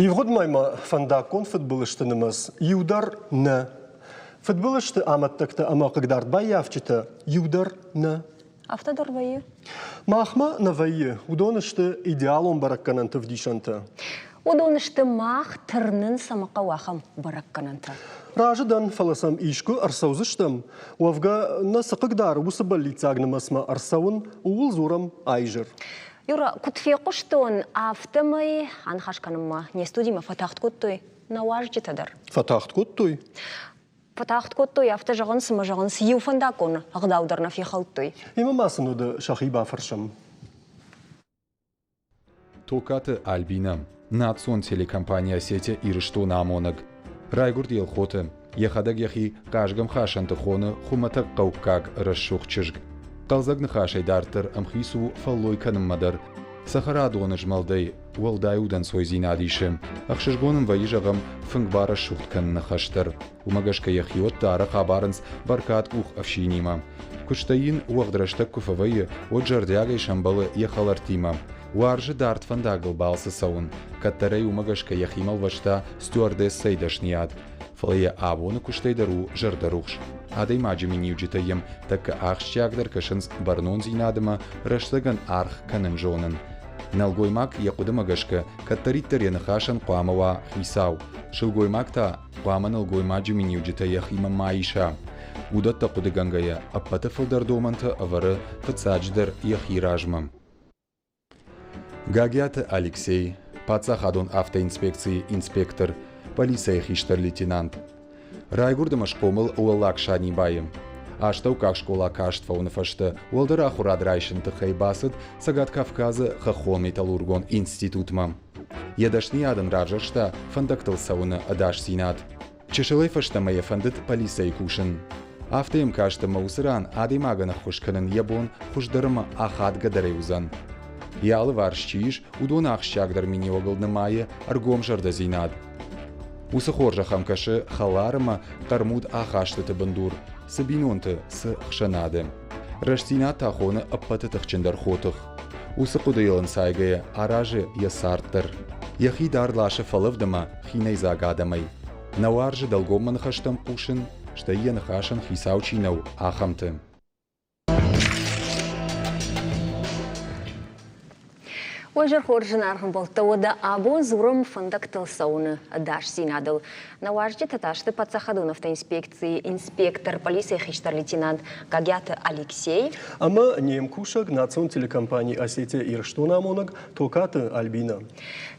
Ивгъуыд мӕймӕ фӕндаггон фыдбылызты нымӕц иу дӕр нӕ. Фыдбылызты амӕттӕгтӕ ӕмӕ хъыгдард баййафджытӕ иу дӕр нӕ. Афтӕ дӕр вӕййы? Махмӕ нӕ вӕййы. Уыдон сты идеалон бӕрӕггӕнӕнты вдисӕнтӕ. Уыдон сты мах тырнын цӕмӕ хъӕуы ахӕм бӕрӕггӕнӕнтӕ. Разы дӕн, фӕлӕ сӕм искуы ӕрцӕудзыстӕм. Уӕвгӕ нӕ цы хъыгдары уыцы бӕллиццаг нымӕцмӕ ӕрцӕуын, ууыл дзурӕм айзӕр. Юра, куыд фехъуыстон, афтӕмӕй аныхас кӕнынмӕ не студимӕ фӕтагъд кодтой нӕ уазджытӕ дӕр. Фӕтагъд кодтой? Фӕтагъд кодтой, афтӕ зӕгъынц ӕмӕ зӕгъынц, иу фӕндаггон ӕгъдау дӕр нӕ фехӕлдтой. Ӕмӕ ма сын уӕдӕ сӕхи бафӕрсӕм. Токаты Альбинӕ, национ телекомпани Осетия Ирыстон амонӕг. Райгуырд Елхоты. Йӕхӕдӕг йӕхи хъазгӕмхасӕнты хоны хуымӕтӕг хъӕуккаг рӕсугъд чызг. Хъӕлдзӕг ныхасӕй дарддӕр ӕмхиц у фӕллой кӕнынмӕ дӕр. Цӕхӕрадоны змӕлдӕй уӕлдай удӕнцойдзинад исы. Ӕхсызгон ын вӕййы, зӕгъӕм, фынг барӕсугъд кӕныны хӕс дӕр. Уымӕ гӕсгӕ йӕхиуӕттӕ арӕх абарынц бӕркадкъух ӕфсинимӕ. Куыстӕй йын уӕгъд рӕстӕг куы фӕвӕййы, уӕд зӕрдиагӕй сӕмбӕлы йӕ хӕлӕрттимӕ. Уарзы дард фӕндагыл балцы цӕуын. Кӕддӕр ӕй уымӕ гӕсгӕ йӕхимӕ лвӕста стюардессӕйы дӕсныйад. Фӕлӕ йӕ абоны куыстӕй дӕр у зӕрдӕрухс. Адӕймаджы миниуджытӕ йӕм тӕккӕ ахсджиагдӕр кӕсынц бӕрнондзинад ӕмӕ рӕстӕгӕн аргъ кӕнын зонын. Нӕлгоймаг йӕ хъуыдымӕ гӕсгӕ кӕддӕриддӕр йӕ ныхасӕн хъуамӕ уа хицау, сылгоймаг та хъуамӕ нӕлгоймаджы миниуджытӕ йӕхимӕ ма иса. Уыдӕттӕ хъуыдыгӕнгӕйӕ ӕппӕты фылдӕр домӕнтӕ ӕвӕры фыццаджыдӕр йӕхи размӕ. Гагиаты Алексей, паддзахадон автоинспекцийы инспектор, полицӕйы хистӕр лейтенант. Райгуырд ӕмӕ схъомыл Уӕллаг Санибайы. Астӕуккаг скъола каст фӕуыны фӕстӕ уӕлдӕр ахуырад райсыны тыххӕй бацыд Цӕгат Кавказы хӕххон-металлургон институтмӕ. Йӕ дӕсныйад ын равзӕрста фӕндӕгтыл цӕуыны ӕдасдзинад. Чысылӕй фӕстӕмӕ йӕ фӕндыд полицӕйы кусын. Афтӕ йӕм каст ӕмӕ уыцы ран адӕймагӕн ӕххуыс кӕнын йӕ бон хуыздӕр ӕмӕ ахадгӕдӕрӕй уыдзӕн. Йӕ алыварс чи ис, уыдоны ахсджиагдӕр миниуӕгыл нымайы ӕргомзӕрдӕдзинад. Уыцы хорзӕх ӕм кӕсы хӕлар ӕмӕ хъӕрмуд ахастыты бындур, цы бинонты, цы хсӕнады. Рӕстдзинад та хоны ӕппӕты тыхджындӕр хотых. Уыцы хъуыдыйыл ӕнцайгӕйӕ аразы йӕ цард дӕр. Йӕхи дард ласы фӕлывд ӕмӕ хинӕйдзаг адӕмӕй. Нӕ уарзы дӕлгоммӕ ныхӕстӕм хъусын, стӕй йӕ ныхасӕн хицау чи нӕу, ахӕмты. Уӕ зӕрхор зынаргъ ӕмбӕлттӕ, уӕдӕ абон дзурӕм фӕндӕгтыл цӕуыны ӕдасдзинадыл. Нӕ уазджытӕ та сты паддзахадон автоинспекцийы инспектор, полицийы хистӕр лейтенант Гагиаты Алексей. Ӕмӕ не мкусӕг национ телекомпани Осетия-Ирыстон амонӕг Токаты Альбинӕ.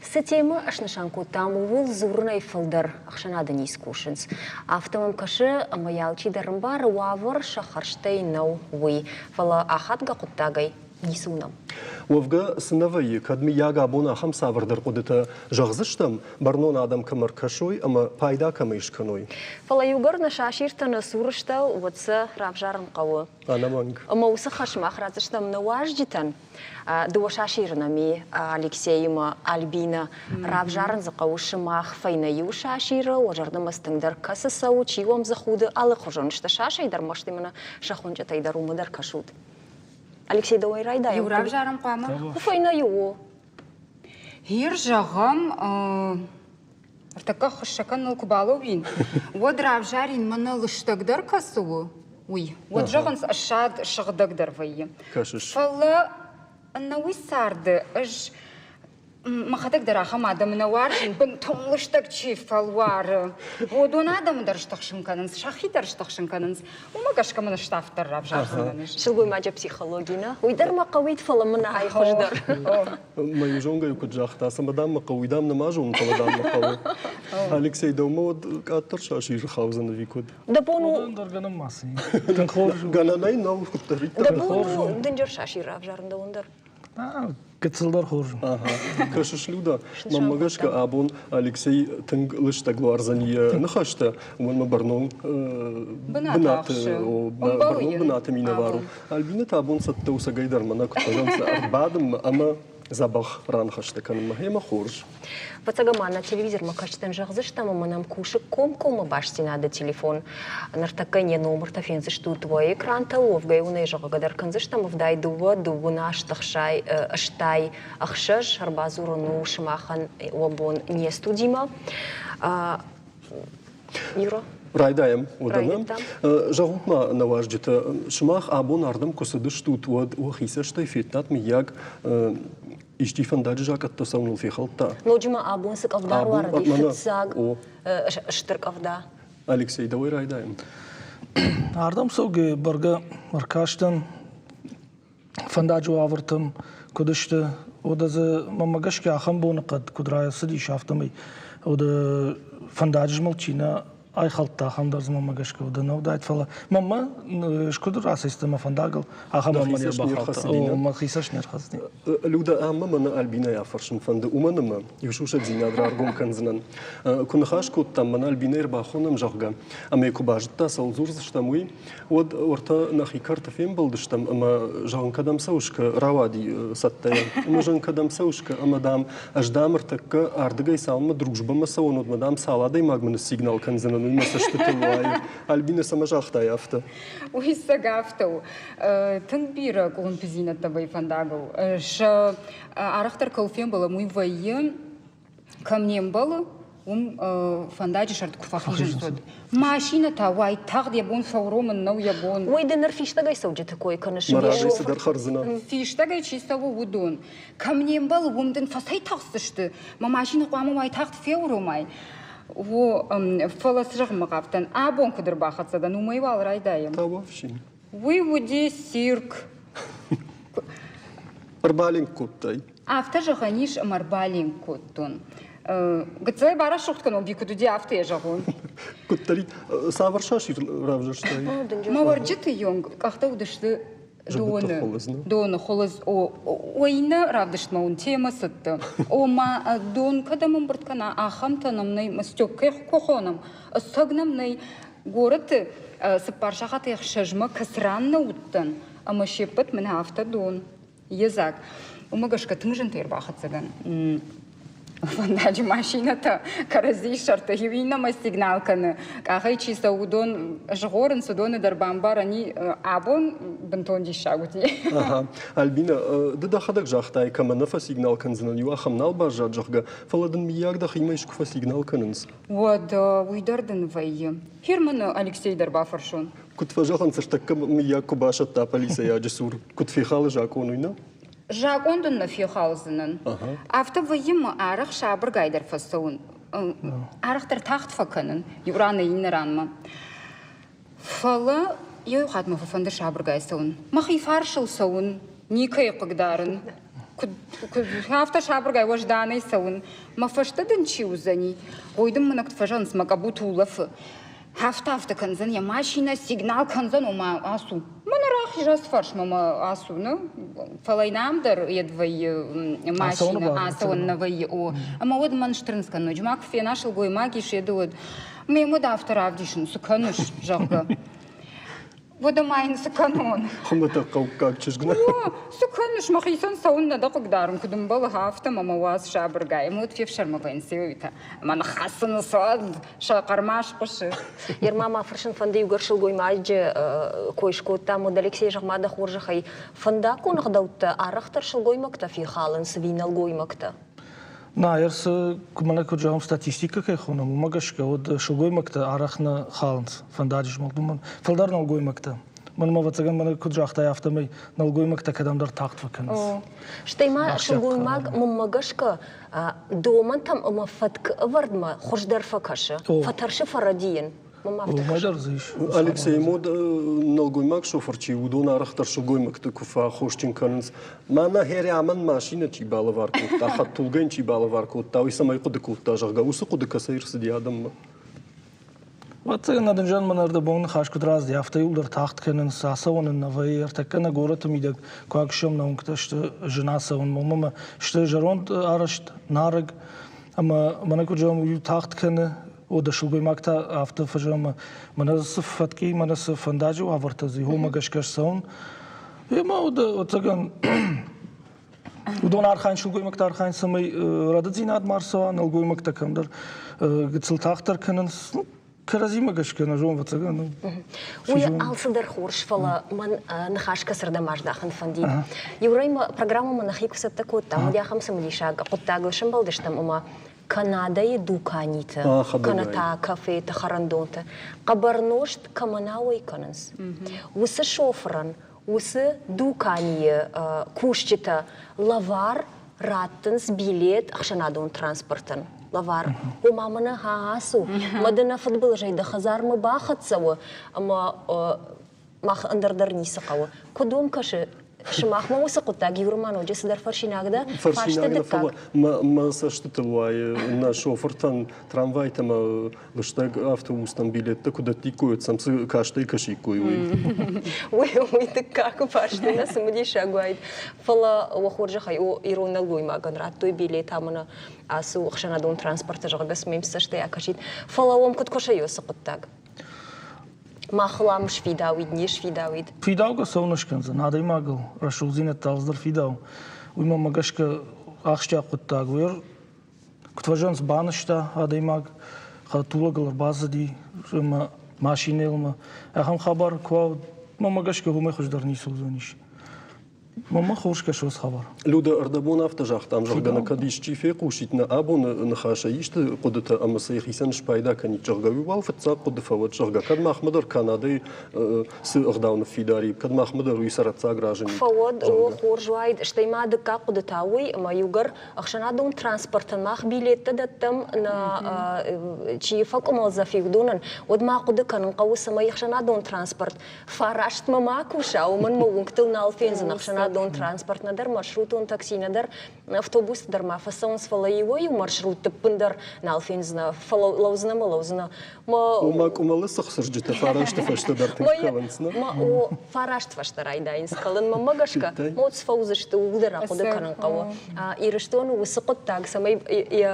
Цы темӕ снысан кодтам, ууыл дзурынӕй фылдӕр ӕхсӕнады ницы кусынц. Афтӕ мӕм кӕсы, ӕмӕ йӕ алчидӕр ӕмбары, уавӕр сӕ хӕрзтӕй нӕу, уый. Фӕлӕ ахадгӕ хъуыддагӕй ницы уынӕм. Уӕвгӕ, цы нӕ вӕййы, кӕд мыййаг абон ахӕм цавӕрдӕр хъуыдытӕ зӕгъдзыстӕм, бӕрнон адӕм кӕм ӕркӕсой ӕмӕ пайда кӕмӕй скӕной. Фӕлӕ иугӕр нӕ сасиртӕ нӕ цуры сты, уӕд сӕ равзарын хъӕуы. Ӕнӕмӕнг. Ӕмӕ уыцы хӕс мах ратдзыстӕм нӕ уазджытӕн. Дыууӕ сасиры нӕм и Алексеимӕ, Альбинӕ. Равзарын дзы хъӕуы сымах фӕйнӕ иу сасиры, уӕ зӕрдӕмӕ тынгдӕр кӕцы цӕуы, чи уӕм дзы худы, алыхуызон сты сасӕй дӕр, мӕсты мӕнӕ сӕ хуынчъытӕй дӕр уымӕ дӕр кӕсут. Алексей, дӕуӕй райдайӕм. Иу равзарӕм хъуамӕ? Фӕйнӕ иу у. Гьер зӕгъӕм, ӕртӕккӕ хуыссӕг кӕныныл куы балӕууин, уӕд равзарин мӕнӕ лыстӕгдӕр кӕцы у, уый. Уӕд зӕгъынц, ссад сыгъдӕгдӕр вӕййы. Кӕсыс. Фӕлӕ ӕнӕуый царды ӕз Мӕхӕдӕг дӕр ахӕм адӕмы нӕ уарзын, бынтон лыстӕг чи фӕлуары. Уыдон адӕмы дӕр стыхсын кӕнынц, сӕхи дӕр стыхсын кӕнынц. Уымӕ гӕсгӕ мын ставд дӕр равзардзынӕн ӕз. Сылгоймаджы психологи нӕ? Уый дӕр мӕ хъӕуид, фӕлӕ мын ай хуыздӕр. Мӕ иу зонгӕ куыд загъта, цӕмӕ дам мӕ хъӕуы, дам нӕма зонын, фӕлӕ дам мӕ хъӕуы. Алексей, дӕумӕ уӕд къаддӕр сасиры хаудзӕн ӕви куыд? Дӕ бон у... Уыдон дӕр гӕнӕн ма цы. Тынг хорз у. Гӕнӕнӕй нӕу куыддӕриддӕр. Дӕ бон у дынджыр сасир равзарын дӕуӕн дӕр. Гыццылдӕр хорз у. Кӕсыс, Люда, мӕнмӕ гӕсгӕ абон Алексей тынг лыстӕг луардзӕн йӕ ныхӕстӕ, уымӕн мӕ бӕрнон бынаты, бӕрнон бынаты минӕвар у. Альбина та абон цӕттӕ у цӕгӕйдӕр мӕнӕ куыд зӕгъынц, ӕрбадынмӕ ӕмӕ. дзӕбӕх раныхӕстӕ кӕнынмӕ. Ӕмӕ хорз. Фыццагӕм ма нӕ телевизормӕ кӕсджытӕн зӕгъдзыстӕм, ӕмӕ нӕм кусы комкоммӕ бастдзинады телефон. Ныртӕккӕ йын йӕ номыртӕ фендзыстут уӕ экрантыл, уӕвгӕ уын ӕй зӕгъгӕ дӕр кӕндзыстӕм 72 дыууын аст ӕхсай, 86 ӕрбадзурын у сымахӕн уӕ бон не студимӕ. Юра? Райдайӕм, уӕдӕ нӕ. Зӕгъут ма, нӕ уазджытӕ, сымах абон ардӕм куы цыдыстут, уӕд уӕхи цӕстӕй федтат, мыййаг, исчи фӕндаджы закъӕттӕ цӕуыныл фехӕлдта? Ноджы ма абон цы къӕвда руарыди, фыццаг стыр къӕвда. Алексей, дӕуӕй райдайӕм. Ардӕм цӕугӕ бӕргӕ ӕркастӕн фӕндаджы уавӕртӕм куыд сты, уӕдӕ дзы мӕнмӕ гӕсгӕ ахӕм боныхъӕд куыд рацыдис, афтӕмӕй уӕдӕ фӕндаджы змӕлд чи нӕ айхӕлдта, ахӕм дӕр дзы мӕнмӕ гӕсгӕ уӕдӕ нӕ уыдаид, фӕлӕ мӕнмӕ скуыд рацыдысты мӕ фӕндагыл, ахӕм мӕнмӕ не рбахаудта. Мӕхи цӕст не рхӕцыди. Люда, ӕмӕ мӕнӕ Альбинӕйы афӕрсын фӕнды, уымӕн ӕмӕ иу сусӕгдзинад раргом кӕндзынӕн. Куы ныхас кодтам, мӕнӕ Альбинӕйы ӕрбахонӕм, зӕгъгӕ, ӕмӕ куы базыдта, цӕуыл дзурдзыстӕм, уый, Уӕд уӕртӕ нӕхи кӕрты фембӕлдыстӕм ӕмӕ, зӕгъын, кӕдӕм цӕуыс, рауади цӕттӕйӕ. Ӕмӕ, зӕгъын, кӕдӕм цӕуыс, ӕмӕ, дам, ӕз, дам, ӕртӕккӕ ардыгӕй цалынмӕ дружбӕмӕ цӕуон, уӕдмӕ, дам, цал адӕймагмӕ ныссигнал кӕндзынӕн, уый мӕ цӕстытыл уайы. Альбинӕ цӕмӕ загътай афтӕ? Уый цӕг афтӕ у. Тынг бирӕ къуылымпыдзинӕдтӕ вӕййы фӕндагыл. Сӕ арӕхдӕр кӕуыл фембӕлӕм, уый вӕййы кӕм не мбӕлы, уым фӕндаджы сӕрты куы фӕхизынц, уӕд. Машинӕ та уайтагъд йӕ бон фӕуромын нӕу йӕ бон. Уый ды ныр фистӕгӕй цӕуджыты кой кӕныс. Мӕ разӕй цыдӕр хӕрдзынӕ. Фистӕгӕй чи цӕуы, уыдон. Кӕм не мбӕлы, уым дын фӕцӕйтӕхдзысты. Мӕ машинӕ хъуамӕ уайтагъд фӕуромай. О, фӕлӕ цы зӕгъынмӕ хъавтӕн, абон куыд ӕрбахӕццӕ дӕн, уымӕй уал райдайӕм. Тауӕфсин. Уый уыди цирк. Ӕрбаленк кодтай. Афтӕ зӕгъӕн ис, ӕмӕ ӕрбаленк кодтон. Гыццылӕй барӕсугъд кӕнон, би куыд уыди, афтӕ йӕ зӕгъон. Куыддӕрид цавӕр сасир равзӕрстай? Мӕ уӕрджыты йонг къӕхтӕ уыдысты доны, доны хуылыдз. О, иннӕ равдыстмӕ уын темӕ цыдты. Ома, дон кӕдӕм ӕмбырд кӕна, ахӕмтӕ нӕм нӕй, стёк кӕй куы хонӕм, ӕцӕг нӕм нӕй. Горӕты цыппар сахаты ӕхсӕзмӕ кӕцы ран нӕ уыдтӕн, ӕмӕ се ппӕт мӕнӕ афтӕ дон. Йедзаг. Уымӕ гӕсгӕ тынг зынтӕй ӕрбахӕццӕ дӕн. Фӕндаджы машинӕтӕ кӕрӕдзийы сӕрты иу иннӕмӕ сигнал кӕны. Къахӕй чи цӕуы, уыдон згъорынц, уыдоны дӕр бамбарӕн и, абон бынтон диссаг уыди. Ага. Альбина, ды дӕхӕдӕг загътай, кӕмӕ нӕ фӕсигнал кӕндзынӕн, иу ахӕм нал баззад, зӕгъгӕ, фӕлӕ дын мыййаг дӕхимӕ искуы фӕсигнал кӕнынц? Уӕд уый дӕр дын вӕййы. Германы Алексей дӕр бафӕрсон. Куыд фӕзӕгъынц, ӕртӕккӕ мыййаг куы басӕтта полицейаджы цур, куыд фехалы закъон, уый нӕ? Закъон дын нӕ фехалдзынӕн. Афтӕ вӕййы мӕ арӕх сабыргай дӕр фӕцӕуын. Арӕхдӕр тагъд фӕкӕнын иу ранӕй иннӕ ранмӕ. Фӕлӕ иу хатт мӕ фӕфӕнды сабыргай цӕуын. Мӕхи фарсыл цӕуын, никӕй хъыгдарын. Куыд, куыд афтӕ сабыргай уӕзданӕй цӕуын. Мӕ фӕстӕ дын чи уыдзӕни? Ой дын мын фӕзӕгъынц, мӕ къӕбут улӕфы. Афтӕ-афтӕ кӕндзӕн йӕ машинӕ, сигнал кӕндзӕн, ома ацу. Мӕнӕ рахиз ацы фарсмӕ мӕ ацу, нӕ? Фӕлӕ йын ам дӕр йед вӕййы машинӕ, ацӕуӕн нӕ вӕййы, о. Ӕмӕ уӕд мӕн стырындз кӕн ноджы ма куы фена сылгоймаг ис йеды, уӕд ме уӕд афтӕ равдисын, цы кӕныс, зӕгъгӕ. Уӕдӕ ма йын цы кӕнон? Хуымӕтӕг хъӕуккаг чызг нӕ? О, цы кӕныс, мӕхицӕн цӕуын нӕ дӕ хъыгдарын, куыд ӕмбӕлы, афтӕ мӕ мӕ уадз сабыргай. Ӕмӕ уӕд фефсӕрмы вӕййынц иуитӕ. Ӕмӕ ныххӕцыны цӕуӕд, сӕ хъӕрмӕ схъуысы. Ерма ма фӕрсын фӕнды иугӕр сылгоймаджы кой скодтам, уӕд Алексей, зӕгъ ма дӕ хорзӕхӕй, фӕндаггон ӕгъдӕуттӕ арӕхдӕр сылгоймӕгтӕ фехалынц ӕви нӕлгоймӕгтӕ? Нӕ, ӕрцы, мӕнӕ куыд зӕгъӕм, статистикӕ кӕй хонӕм, уымӕ гӕсгӕ уӕд сылгоймӕгтӕ арӕх нӕ халынц фӕндаджы змӕлд, уымӕн фылдӕр нӕлгоймӕгтӕ. Мӕнмӕ, ӕвӕццӕгӕн, мӕнӕ куыд загътай, афтӕмӕй нӕлгоймӕгтӕ кӕдӕмдӕр тагъд фӕкӕнынц. Стӕй ма сылгоймаг мӕнмӕ гӕсгӕ домӕнтӕм ӕмӕ фӕтк ӕвӕрдмӕ хуыздӕр фӕкӕсы, фӕтӕрсы фӕрӕдийын. Уымӕй дӕр дзы ис. Алексей, мод нӕлгоймаг шофыр чи, уыдон арӕхдӕр сылгоймӕгты куы фӕаххосджын кӕнынц. Мӕнӕ Хериамӕн машинӕ чи балӕвар кодта, хӕдтулгӕ йын чи балӕвар кодта, уый цӕмӕй хъуыды кодта, зӕгъгӕ, уыцы хъуыды кӕцӕй ӕрцыди адӕммӕ? Ӕвӕццӕгӕн, Адынджан мӕн ӕрдӕбон ныхас куыд рацыди, афтӕ иуылдӕр тагъд кӕнынц, ацӕуӕн ын нӕ вӕййы. Ӕртӕккӕ нӕ горӕты мидӕг куы акӕсӕм, нӕ уынгтӕ сты зын ацӕуын. Уымӕ сты зӕронд арӕзт, нарӕг, ӕмӕ мӕнӕ куыд зӕгъӕм, уый тагъд кӕны, О, сылгоймаг та афтӕ фӕзӕгъы, мӕнӕ цы фӕткъи, мӕнӕ цы фӕндаджы уавӕртӕ дзы, уымӕ гӕсгӕ ссӕуын. Ӕмӕ ӕвӕццӕгӕн Уыдон архайынц, сылгоймӕгтӕ архайынц, цӕмӕй рӕдыддзинад ма рцӕуа, нӕлгоймӕгтӕ кӕмдӕр гыццыл тагъддӕр кӕнынц. Кӕрӕдзимӕ гӕсгӕ нӕ зон, ӕвӕццӕгӕн. Уый алцыдӕр хорз, фӕлӕ мӕн ныхас кӕцырдӕм аздахын фӕндид. Иурӕй ма программӕмӕ нӕхи куы цӕттӕ кодтам, уӕд ахӕм цымыдисаг хъуыддагыл сӕмбӕлдыстӕм ӕмӕ Канадӕйы дуканиты, кӕнӕ та кафеты, хӕрӕндонты хъӕбӕр нозт кӕмӕн ауӕй кӕнынц, уыцы шофырӕн уыцы дуканийы кусджытӕ лӕвар раттынц билет ӕхсӕнадон транспортӕн. Лӕвар. Ома мӕнӕ ацу, мӕ дӕ нӕ фыдбылызӕй дӕ хӕдзармӕ бахӕццӕ у, ӕмӕ мах ӕндӕр дӕр ницы хъӕуы. Куыд уӕм кӕсы, сымахмӕ уыцы хъуыддаг иу ма ноджы цыдӕр фӕрсинаг дӕ? Фӕрсинаг нӕ, фӕлӕ мӕ цӕстытыл уайы нӕ шофыртӕн трамвайтӕ ӕмӕ лыстӕг автобустӕн билеттӕ куы дӕттиккой, уӕд сӕм цы кастӕй кӕсиккой, уый. Уый уый дыккаг фарст нӕ цымыдисаг уаид. Фӕлӕ уӕ хорзӕхӕй, о, ирон нӕлгоймагӕн радтой билет ӕмӕ ацы ӕхсӕнадон транспорты, зӕгъгӕ, цы цӕстӕй акӕсид. Фӕлӕ уӕм куыд кӕсы уыцы хъуыддаг? Махыл ам сфидауид, не сфидауид. Фидаугӕ цӕуын скӕндзӕн адӕймагыл, рӕсугъддзинӕдтӕ алцыдӕр фидау. Уый мӕнмӕ гӕсгӕ ахсджиаг хъуыддаг у. Куыд фӕзӕгъынц, банызта адӕймаг, хӕдтулӕгыл ӕрбацыди ӕмӕ машинӕйыл ахӕм хабар куы уа, мӕнмӕ гӕсгӕ уымӕй хуыздӕр ницы уыдзӕнис. Мӕнмӕ хорз кӕсы уыцы хабар. Люда, ӕрдӕбон афтӕ загътам, зӕгъгӕ, нӕ кӕд исчи фехъусид нӕ абоны ныхасӕй исты хъуыдытӕ ӕмӕ сӕ йӕхицӕн спайда кӕнид, зӕгъгӕ, уый уал фыццаг хъуыды фӕуӕд, зӕгъгӕ, кӕд махмӕ дӕр Канадӕйы цы ӕгъдау ныффидар и, кӕд махмӕ дӕр уый цӕрӕццаг разынид. Фӕуӕд, о, хорз уаид, стӕй ма дыккаг хъуыды та уый, ӕмӕ иугӕр ӕхсӕнадон транспортӕн мах билеттӕ дӕттӕм, нӕ чи фӕкъуымӕлдзӕф и, уыдонӕн, уӕд ма хъуыды кӕнын хъӕуы, цӕмӕй ӕхсӕнадон транспорт фарастмӕ ма куса, уымӕн мӕ уынгтыл нал фендзӕн ӕхсӕнадон транспорт, нӕдӕр маршрутон такси, нӕдӕр автобусты дӕр ма фӕцӕуынц, фӕлӕ иуӕй-иу маршрутты ӕппындӕр нал фендзынӕ, фӕлӕ лӕудзынӕ мӕ лӕудзынӕ. Ома къуымӕлы цыхцырджытӕ фарасты фӕстӕ дӕр тынг кӕлынц, нӕ? О, фараст фӕстӕ райдайынц кӕлын. Мӕнмӕ гӕсгӕ, моц фӕуыдзысты, ууыл дӕр ахъуыды кӕнын хъӕуы. Ирыстоны уыцы хъуыддаг, цӕмӕй йӕ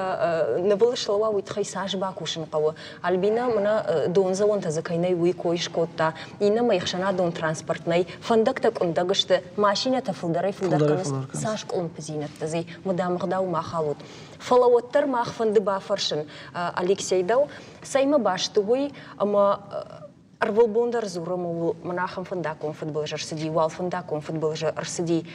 нывыл слӕууа, уый тыххӕй цас бакусын хъӕуы. Альбинӕ мӕнӕ дондзӕуӕнтӕ дзы кӕй нӕй, уый кой скодта. Иннӕмӕй ӕхсӕнадон транспорт нӕй, фӕндӕгтӕ къуындӕг сты, машинӕтӕ фылдӕрӕй-фылдӕр кӕнынц. Цас къуылымпыдзинӕдтӕ дзы мыдамыгъдау ма халут. Фӕлӕ уӕддӕр мах фӕнды бафӕрсын Алексей дӕу, цӕймӕ баст у уый, ӕмӕ ӕрвылбон дӕр дзурӕм ууыл, мӕнӕ ахӕм фӕндаггон фыдбылыз ӕрцыди, уал фӕндаггон фыдбылыз ӕрцыди.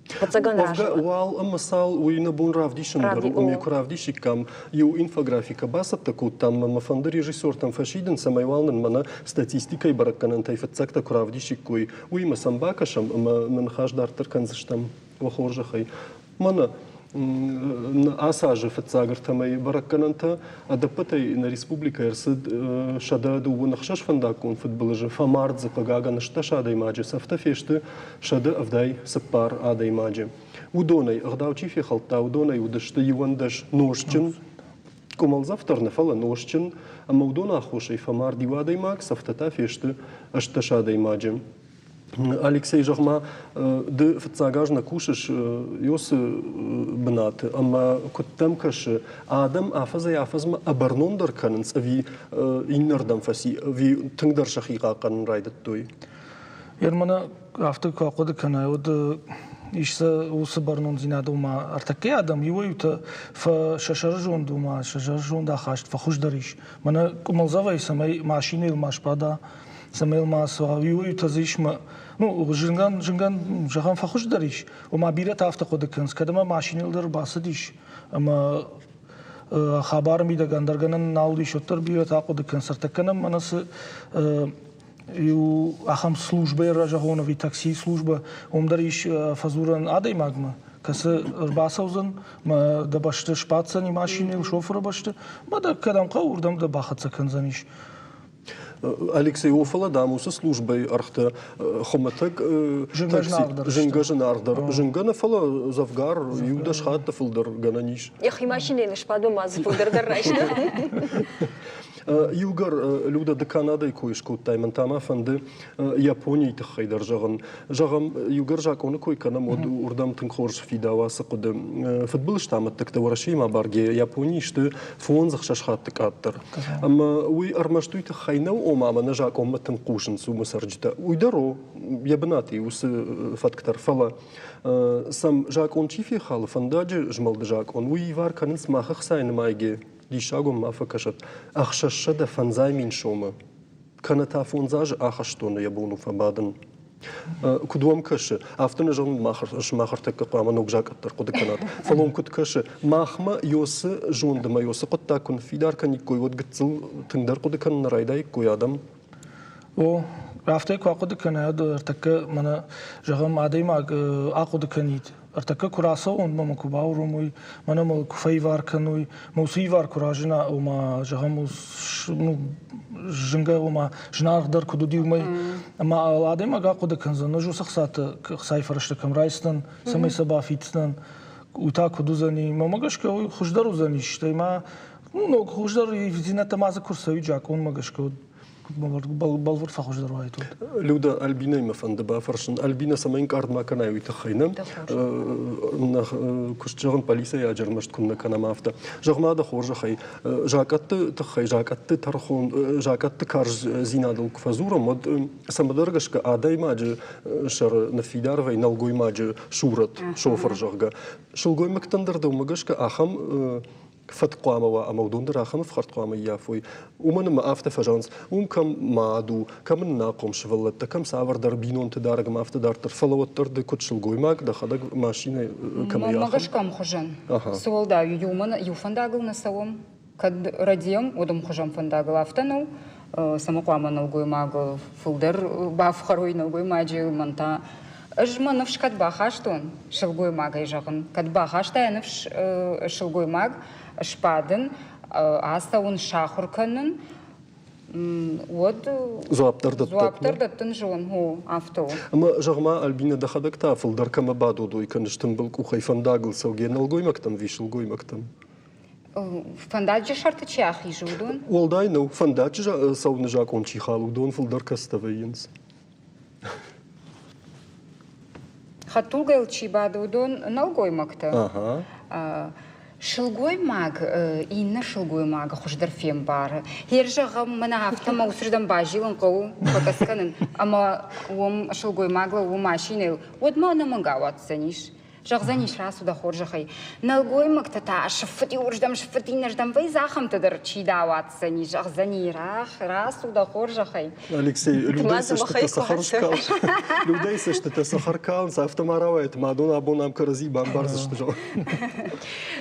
Фыццагӕн Уӕвгӕ, уал ӕмӕ цал уый нӕ бон равдисын дӕр у, ӕмӕ куы равдисиккам, иу инфографикӕ бацӕттӕ кодтам, ӕмӕ мӕ фӕнды режиссертӕм фӕсидын, цӕмӕй уал нын мӕнӕ статистикӕйы бӕрӕггӕнӕнтӕй фыццӕгтӕ куы равдисиккой, уыимӕ сӕм бакӕсӕм ӕмӕ нӕ ныхас дарддӕр кӕндзыстӕм. Уӕ хорзӕхӕй. Мӕнӕ ацы азы фыццаг ӕртӕмӕй бӕрӕггӕнӕнтӕ ӕдӕппӕтӕй нӕ республикӕйы ӕрцыд 126 фӕндаггон фыдбылызы, фӕмард дзы, хъыгагӕн, 18 адӕймаджы, цӕфтӕ фесты 174 адӕймаджы. Уыдонӕй ӕгъдау чи фехӕлдта, уыдонӕй уыдысты 11 нозтджын, къуымӕлдзӕф дӕр нӕ, фӕлӕ нозтджын, ӕмӕ уыдон аххосӕй фӕмард иу адӕймаг, цӕфтӕ та фесты 18 адӕймаджы. Алексей, зӕгъ-ма, ды фыццаг аз нӕ кусыс Иосы бынаты ӕмӕ куыд дӕм кӕсы, адӕм афӕдзӕй-афӕдзмӕ ӕбӕрнондӕр кӕнынц ӕви иннӕрдӕм фӕци, ӕви тынгдӕр сӕхи хъахъхъӕнын райдыдтой? Ермана, афтӕ куы ахъуыды кӕнай, уӕд ис сӕ уыцы бӕрнондзинад, ома ӕртӕккӕ адӕм иуӕй-иутӕ сӕ сӕрызонд, ома сӕ сӕрызонд ахаст фӕхуыздӕр ис. Мӕнӕ къуымӕлдзӕвӕй цӕмӕй машинӕйыл ма сбада, цӕмӕй ма ацӕуа, иуӕй-иутӕ дзы ис мӕ, ну, зынгӕн, зынгӕн, зӕгъӕм, фӕхуыздӕр ис. Ома бирӕтӕ афтӕ хъуыды кӕнынц, кӕд ӕмӕ машинӕйыл дӕр бацыдис ӕмӕ хабары мидӕг ӕндӕр гӕнӕн нал уыдис, уӕддӕр бирӕтӕ ахъуыды кӕнынц, ӕртӕккӕ нӕм мӕнӕ цы иу ахӕм службӕ разӕгъон ӕви таксийы службӕ, уым дӕр ис фӕдзурӕн адӕймагмӕ, кӕцы ӕрбацӕудзӕн, мӕ дӕ бӕсты сбаддзӕни машинӕйыл шофыры бӕсты, мӕ дӕ кӕдӕм хъӕуы, уырдӕм дӕ бахӕццӕ кӕндзӕнис. Алексей, о, фӕлӕ дам уыцы службӕйы ӕргътӕ хуымӕтӕг зынгӕ зынаргъдӕр, зынгӕ нӕ, фӕлӕ дзӕвгар иу-дӕс хатты фылдӕр гӕнӕн ис. Йӕхи машинӕйы сбадын ма дзы фылдӕр дӕр райста. Иугӕр Люда, ды Канадӕйы кой скодтай, мӕн та ма фӕнды Японийы тыххӕй дӕр зӕгъын. Зӕгъӕм, иугӕр закъоны кой кӕнӕм, уӕд уырдӕм тынг хорз фидауы ацы хъуыды. Фыдбылызты амӕттӕгтӕ Уӕрӕсеимӕ абаргӕйӕ Японийы сты фондз-ӕхсӕз хатты къаддӕр. Ӕмӕ уый ӕрмӕст уый тыххӕй нӕу, ома мӕнӕ закъонмӕ тынг хъусынц уымы цӕрджытӕ. Уый дӕр у йӕ бынаты уыцы фӕтк дӕр, фӕлӕ сӕм закъон чи фехалы, фӕндаджы змӕлды закъон, уый ивар кӕнынц мах ӕхцайы нымайгӕ, диссагон ма фӕкӕсӕд, 650 000 сомы. Кӕнӕ та фондз азы ахӕстоны йӕ бон у фӕбадын. Куыд уӕм кӕсы, афтӕ нӕ зӕгъын, сымах ӕртӕккӕ хъуамӕ ног закъӕттӕ ӕрхъуыды кӕнат. Фӕлӕ уӕм куыд кӕсы, махмӕ Йосы зонд ӕмӕ Йосы хъуыддаг куы ныффидар кӕниккой, уӕд гыццыл тынгдӕр хъуыды кӕнын нӕ райдаиккой адӕм? О, афтӕ куы ахъуыды кӕнай, уӕд ӕртӕккӕ мӕнӕ, зӕгъӕм, адӕймаг ахъуыды кӕнид, ӕртӕккӕ куы рацӕуон, мӕ куы бауромой, мӕнӕ мыл куы фӕивар кӕной, мӕ уыцы ивар куы разына, ома, зӕгъӕм, ну, зынгӕ, ома, зынаргъдӕр куыд уыди, уымӕй. Ӕмӕ адӕймаг ахъуыды кӕндзӕн, ӕз уыцы хцаты хцайы фӕрӕзтӕ кӕм райсдзӕн, цӕмӕй сӕ бафиддзӕн, уый та куыд уыдзӕни. Мӕнмӕ гӕсгӕ, уый хуыздӕр уыдзӕнис, стӕй ма ну, ног хуыздӕр ивддзинӕдтӕ ма дзы куы рцӕуид закъонмӕ гӕсгӕ, бӕлвырд фӕхуыздӕр уаид. Люда, Альбинӕйы мӕ фӕнды бафӕрсын. Альбинӕ, цӕмӕй ӕнкъард ма кӕнай, уый тыххӕй нӕ? Куыст зӕгъын, полицӕйаджы ӕрмӕст куыннӕ кӕнӕм, афтӕ. Зӕгъ-ма дӕ хорзӕхӕй, закъӕтты тыххӕй, закъӕтты тӕрхон, закъӕтты карздзинадыл куы фӕдзурӕм, уӕд цӕмӕдӕр гӕсгӕ адӕймаджы сӕры ныффидар вӕййы нӕлгоймаджы сурӕт, шофыр, зӕгъгӕ. Сылгоймӕгтӕн дӕр дӕумӕ гӕсгӕ ахӕм фӕтк хъуамӕ уа ӕмӕ уыдон дӕр ахӕм ӕфхӕрд хъуамӕ ййафой. Уымӕн ӕмӕ афтӕ фӕзӕгъынц, уым кӕм мад у, кӕм ын ӕнахъом сывӕллӕттӕ, кӕм цавӕрдӕр бинонты дарӕг ӕмӕ афтӕ дарддӕр. Фӕлӕ уӕддӕр ды куыд сылгоймаг, дӕхӕдӕг машинӕ кӕм Мӕнмӕ гӕсгӕ ӕмхуызӕн. Цы уӕлдай у, иумӕ иу фӕндагыл нӕ цӕуӕм. Кӕд рӕдийӕм, уӕд ӕмхуызӕн фӕндагыл афтӕ нӕу. Цӕмӕ хъуамӕ нӕлгоймаг фылдӕр бафхӕрой нӕлгоймаджы, мӕн та Ӕз мӕ ныфс кӕд бахастон, сылгоймагӕй зӕгъын, кӕд бахаста йӕ ныфс сылгоймаг сбадын, ацӕуын, сахуыр кӕнын, уӕд дзуапп дӕр дӕттын. Дзуапп дӕр дӕттын зон, о, афтӕ у. Ӕмӕ зӕгъ-ма, Альбинӕ, дӕхӕдӕг та фылдӕр кӕмӕ бадодой кӕныс тымбыл къухӕй фӕндагыл цӕугӕ нӕлгоймӕгтӕм ӕви сылгоймӕгтӕм? Фӕндаджы сӕрты чи ахизы, уыдон? Уӕлдай нӕу, фӕндаджы цӕуыны закъон чи халы, уыдон фылдӕр кӕцытӕ вӕййынц? Хӕдтулгӕйыл чи бады, уыдон нӕлгоймӕгтӕ. Сылгоймаг иннӕ сылгоймагы хуыздӕр фембары. Йе зӕгъӕм, мӕнӕ афтӕ мӕ уыцырдӕм базилын хъӕуы, фӕкъӕдз кӕнын, ӕмӕ уым сылгоймаг лӕууы машинӕйыл, уӕд ма ӕнӕмӕнг ауадздзӕнис. Зӕгъдзӕнис, рацу дӕ хорзӕхӕй. Нӕлгоймӕгтӕ та сыффыт иуырдӕм, сыффыт иннӕрдӕм вӕййынц, ахӕмтӕ дӕр чи дӕ ауадздзӕни, зӕгъдзӕни, рацу дӕ хорзӕхӕй. Алексей, Людӕй цӕстытӕ цӕхӕр скалынц. Людӕй цӕстытӕ цӕхӕр калынц, афтӕ ма рауайӕт, ма дон абон ам кӕрӕдзи бамбардзысты.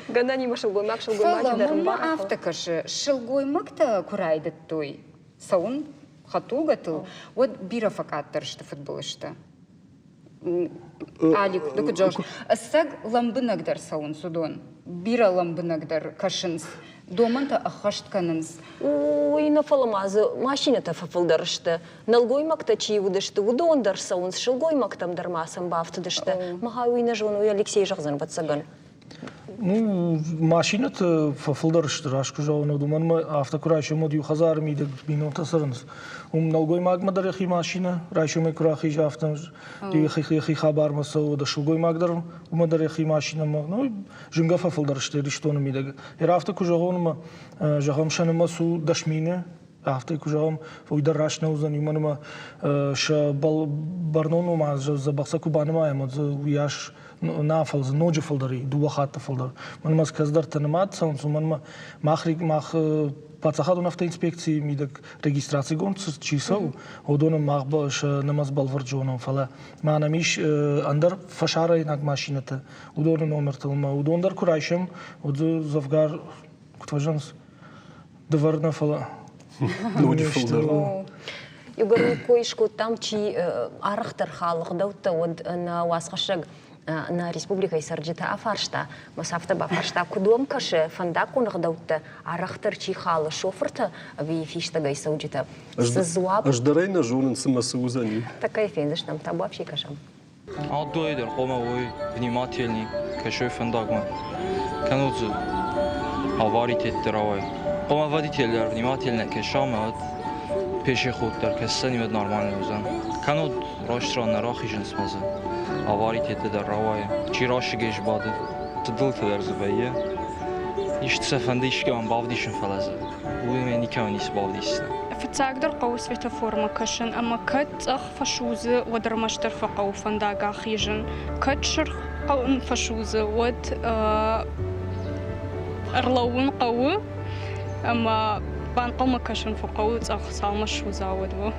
Гӕнӕнимӕ сылгоймаг сылгоймаджы дӕр Фӕлӕ мӕнмӕ афтӕ кӕсы, сылгоймӕгтӕ куы райдыдтой цӕуын хӕдтулгӕтыл, уӕд бирӕ фӕкъаддӕр сты фыдбылызтӕ. Алик, ды куыд зӕгъыс, ӕцӕг лӕмбынӕгдӕр цӕуынц уыдон, бирӕ лӕмбынӕгдӕр кӕсынц, домӕнтӕ ӕххӕст кӕнынц. Уый нӕ, фӕлӕ ма дзы машинӕтӕ фӕфылдӕр сты. Нӕлгоймӕгтӕ чи уыдысты, уыдон дӕр цӕуынц, сылгоймӕгтӕм дӕр ма сӕм бафтыдысты. Махӕй уый нӕ зоны, уый Алексей зӕгъдзӕн, ӕвӕццӕгӕн. Ну, машинӕты фӕфылдӕр сты, раст куы зӕгъон, уӕд уымӕн ӕмӕ афтӕ куы райсом, уӕд иу хӕдзары мидӕг бинонтӕ цӕрынц. Уым нӕлгоймагмӕ дӕр йӕхи машинӕ, райсомӕй куы рахиза, афтӕ йӕхи хабармӕ цӕуы, уӕд сылгоймаг дӕр уымӕ дӕр йӕхи машинӕмӕ. Ну, зынгӕ фӕфылдӕр сты Ирыстоны мидӕг. Афтӕ куы зӕгъон, ӕмӕ зӕгъӕм, сӕ нымӕц у 10 000, афтӕ куы зӕгъӕм, уый дӕр раст нӕ уыдзӕн, уымӕн ӕмӕ сӕ бӕрнон ома дзӕбӕх сӕ куы банымайӕм, уӕд дзы уыйас нӕ, фӕлӕ дзы ноджы фылдӕр и, дыууӕ хатты фылдӕр. Уымӕн ӕмӕ кӕцыдӕртӕ нымад цӕуынц, уымӕн ӕмӕ мах, мах паддзахадон автоинспекцийы мидӕг регистрацигонд чи цӕуы, уыдоны мах сӕ нымӕц бӕлвырд зонӕм, фӕлӕ ма нӕм ис ӕндӕр фӕсарӕйнаг машинӕтӕ, уыдоны номертыл ӕмӕ уыдон дӕр куы райсӕм, уӕд дзы дзӕвгар, куыд фӕзӕгъынц, дывӕр нӕ, фӕлӕ ноджы фылдӕр. Иугӕр кой скодтам, чи арӕхдӕр халы гъдӕуттӕ, уӕд нӕ уацхӕссӕг нӕ республикӕйы цӕрджытӕ афарста, мӕ сӕ афтӕ бафарста, куыд уӕм кӕсы фӕндаггон ӕгъдӕуттӕ арӕхдӕр чи халы, шофыртӕ ӕви фистӕгӕй цӕуджытӕ? Цы дзуапп? Ӕз дӕр ӕй нӕ зонын, цымӕ цы уыдзӕни. Такӕй фендзыстӕм, табуафси кӕсӕм. Аддойы дӕр хъуамӕ уой внимательный, кӕсой фӕндагмӕ. Кӕннод дзы аваритеттӕ рауайы. Хъуамӕ водитель дӕр внимательно кӕса ӕмӕ уӕд пешеход дӕр кӕсдзӕни, уӕд нормально уыдзӕн. Кӕннод раст ран нӕ рахизынц ӕмӕ дзы аваритеттӕ дӕр рауайы. Чи расыгӕй сбады, фыдбылтӕ дӕр дзы вӕййы. Исты сӕ фӕнды искӕмӕн бавдисын, фӕлӕ дзы уый никӕмӕн ницы бавдисдзынӕ. Фыццагдӕр хъӕуы светоформӕ кӕсын ӕмӕ кӕд цъӕх фӕсудзы, уӕд ӕрмӕстдӕр фӕхъӕуы фӕндаг ахизын. Кӕд сырх фӕсудзы, уӕд ӕрлӕууын хъӕуы ӕмӕ банхъӕлмӕ кӕсын фӕхъӕуы цъӕх цалмӕ ссудза, уӕдмӕ.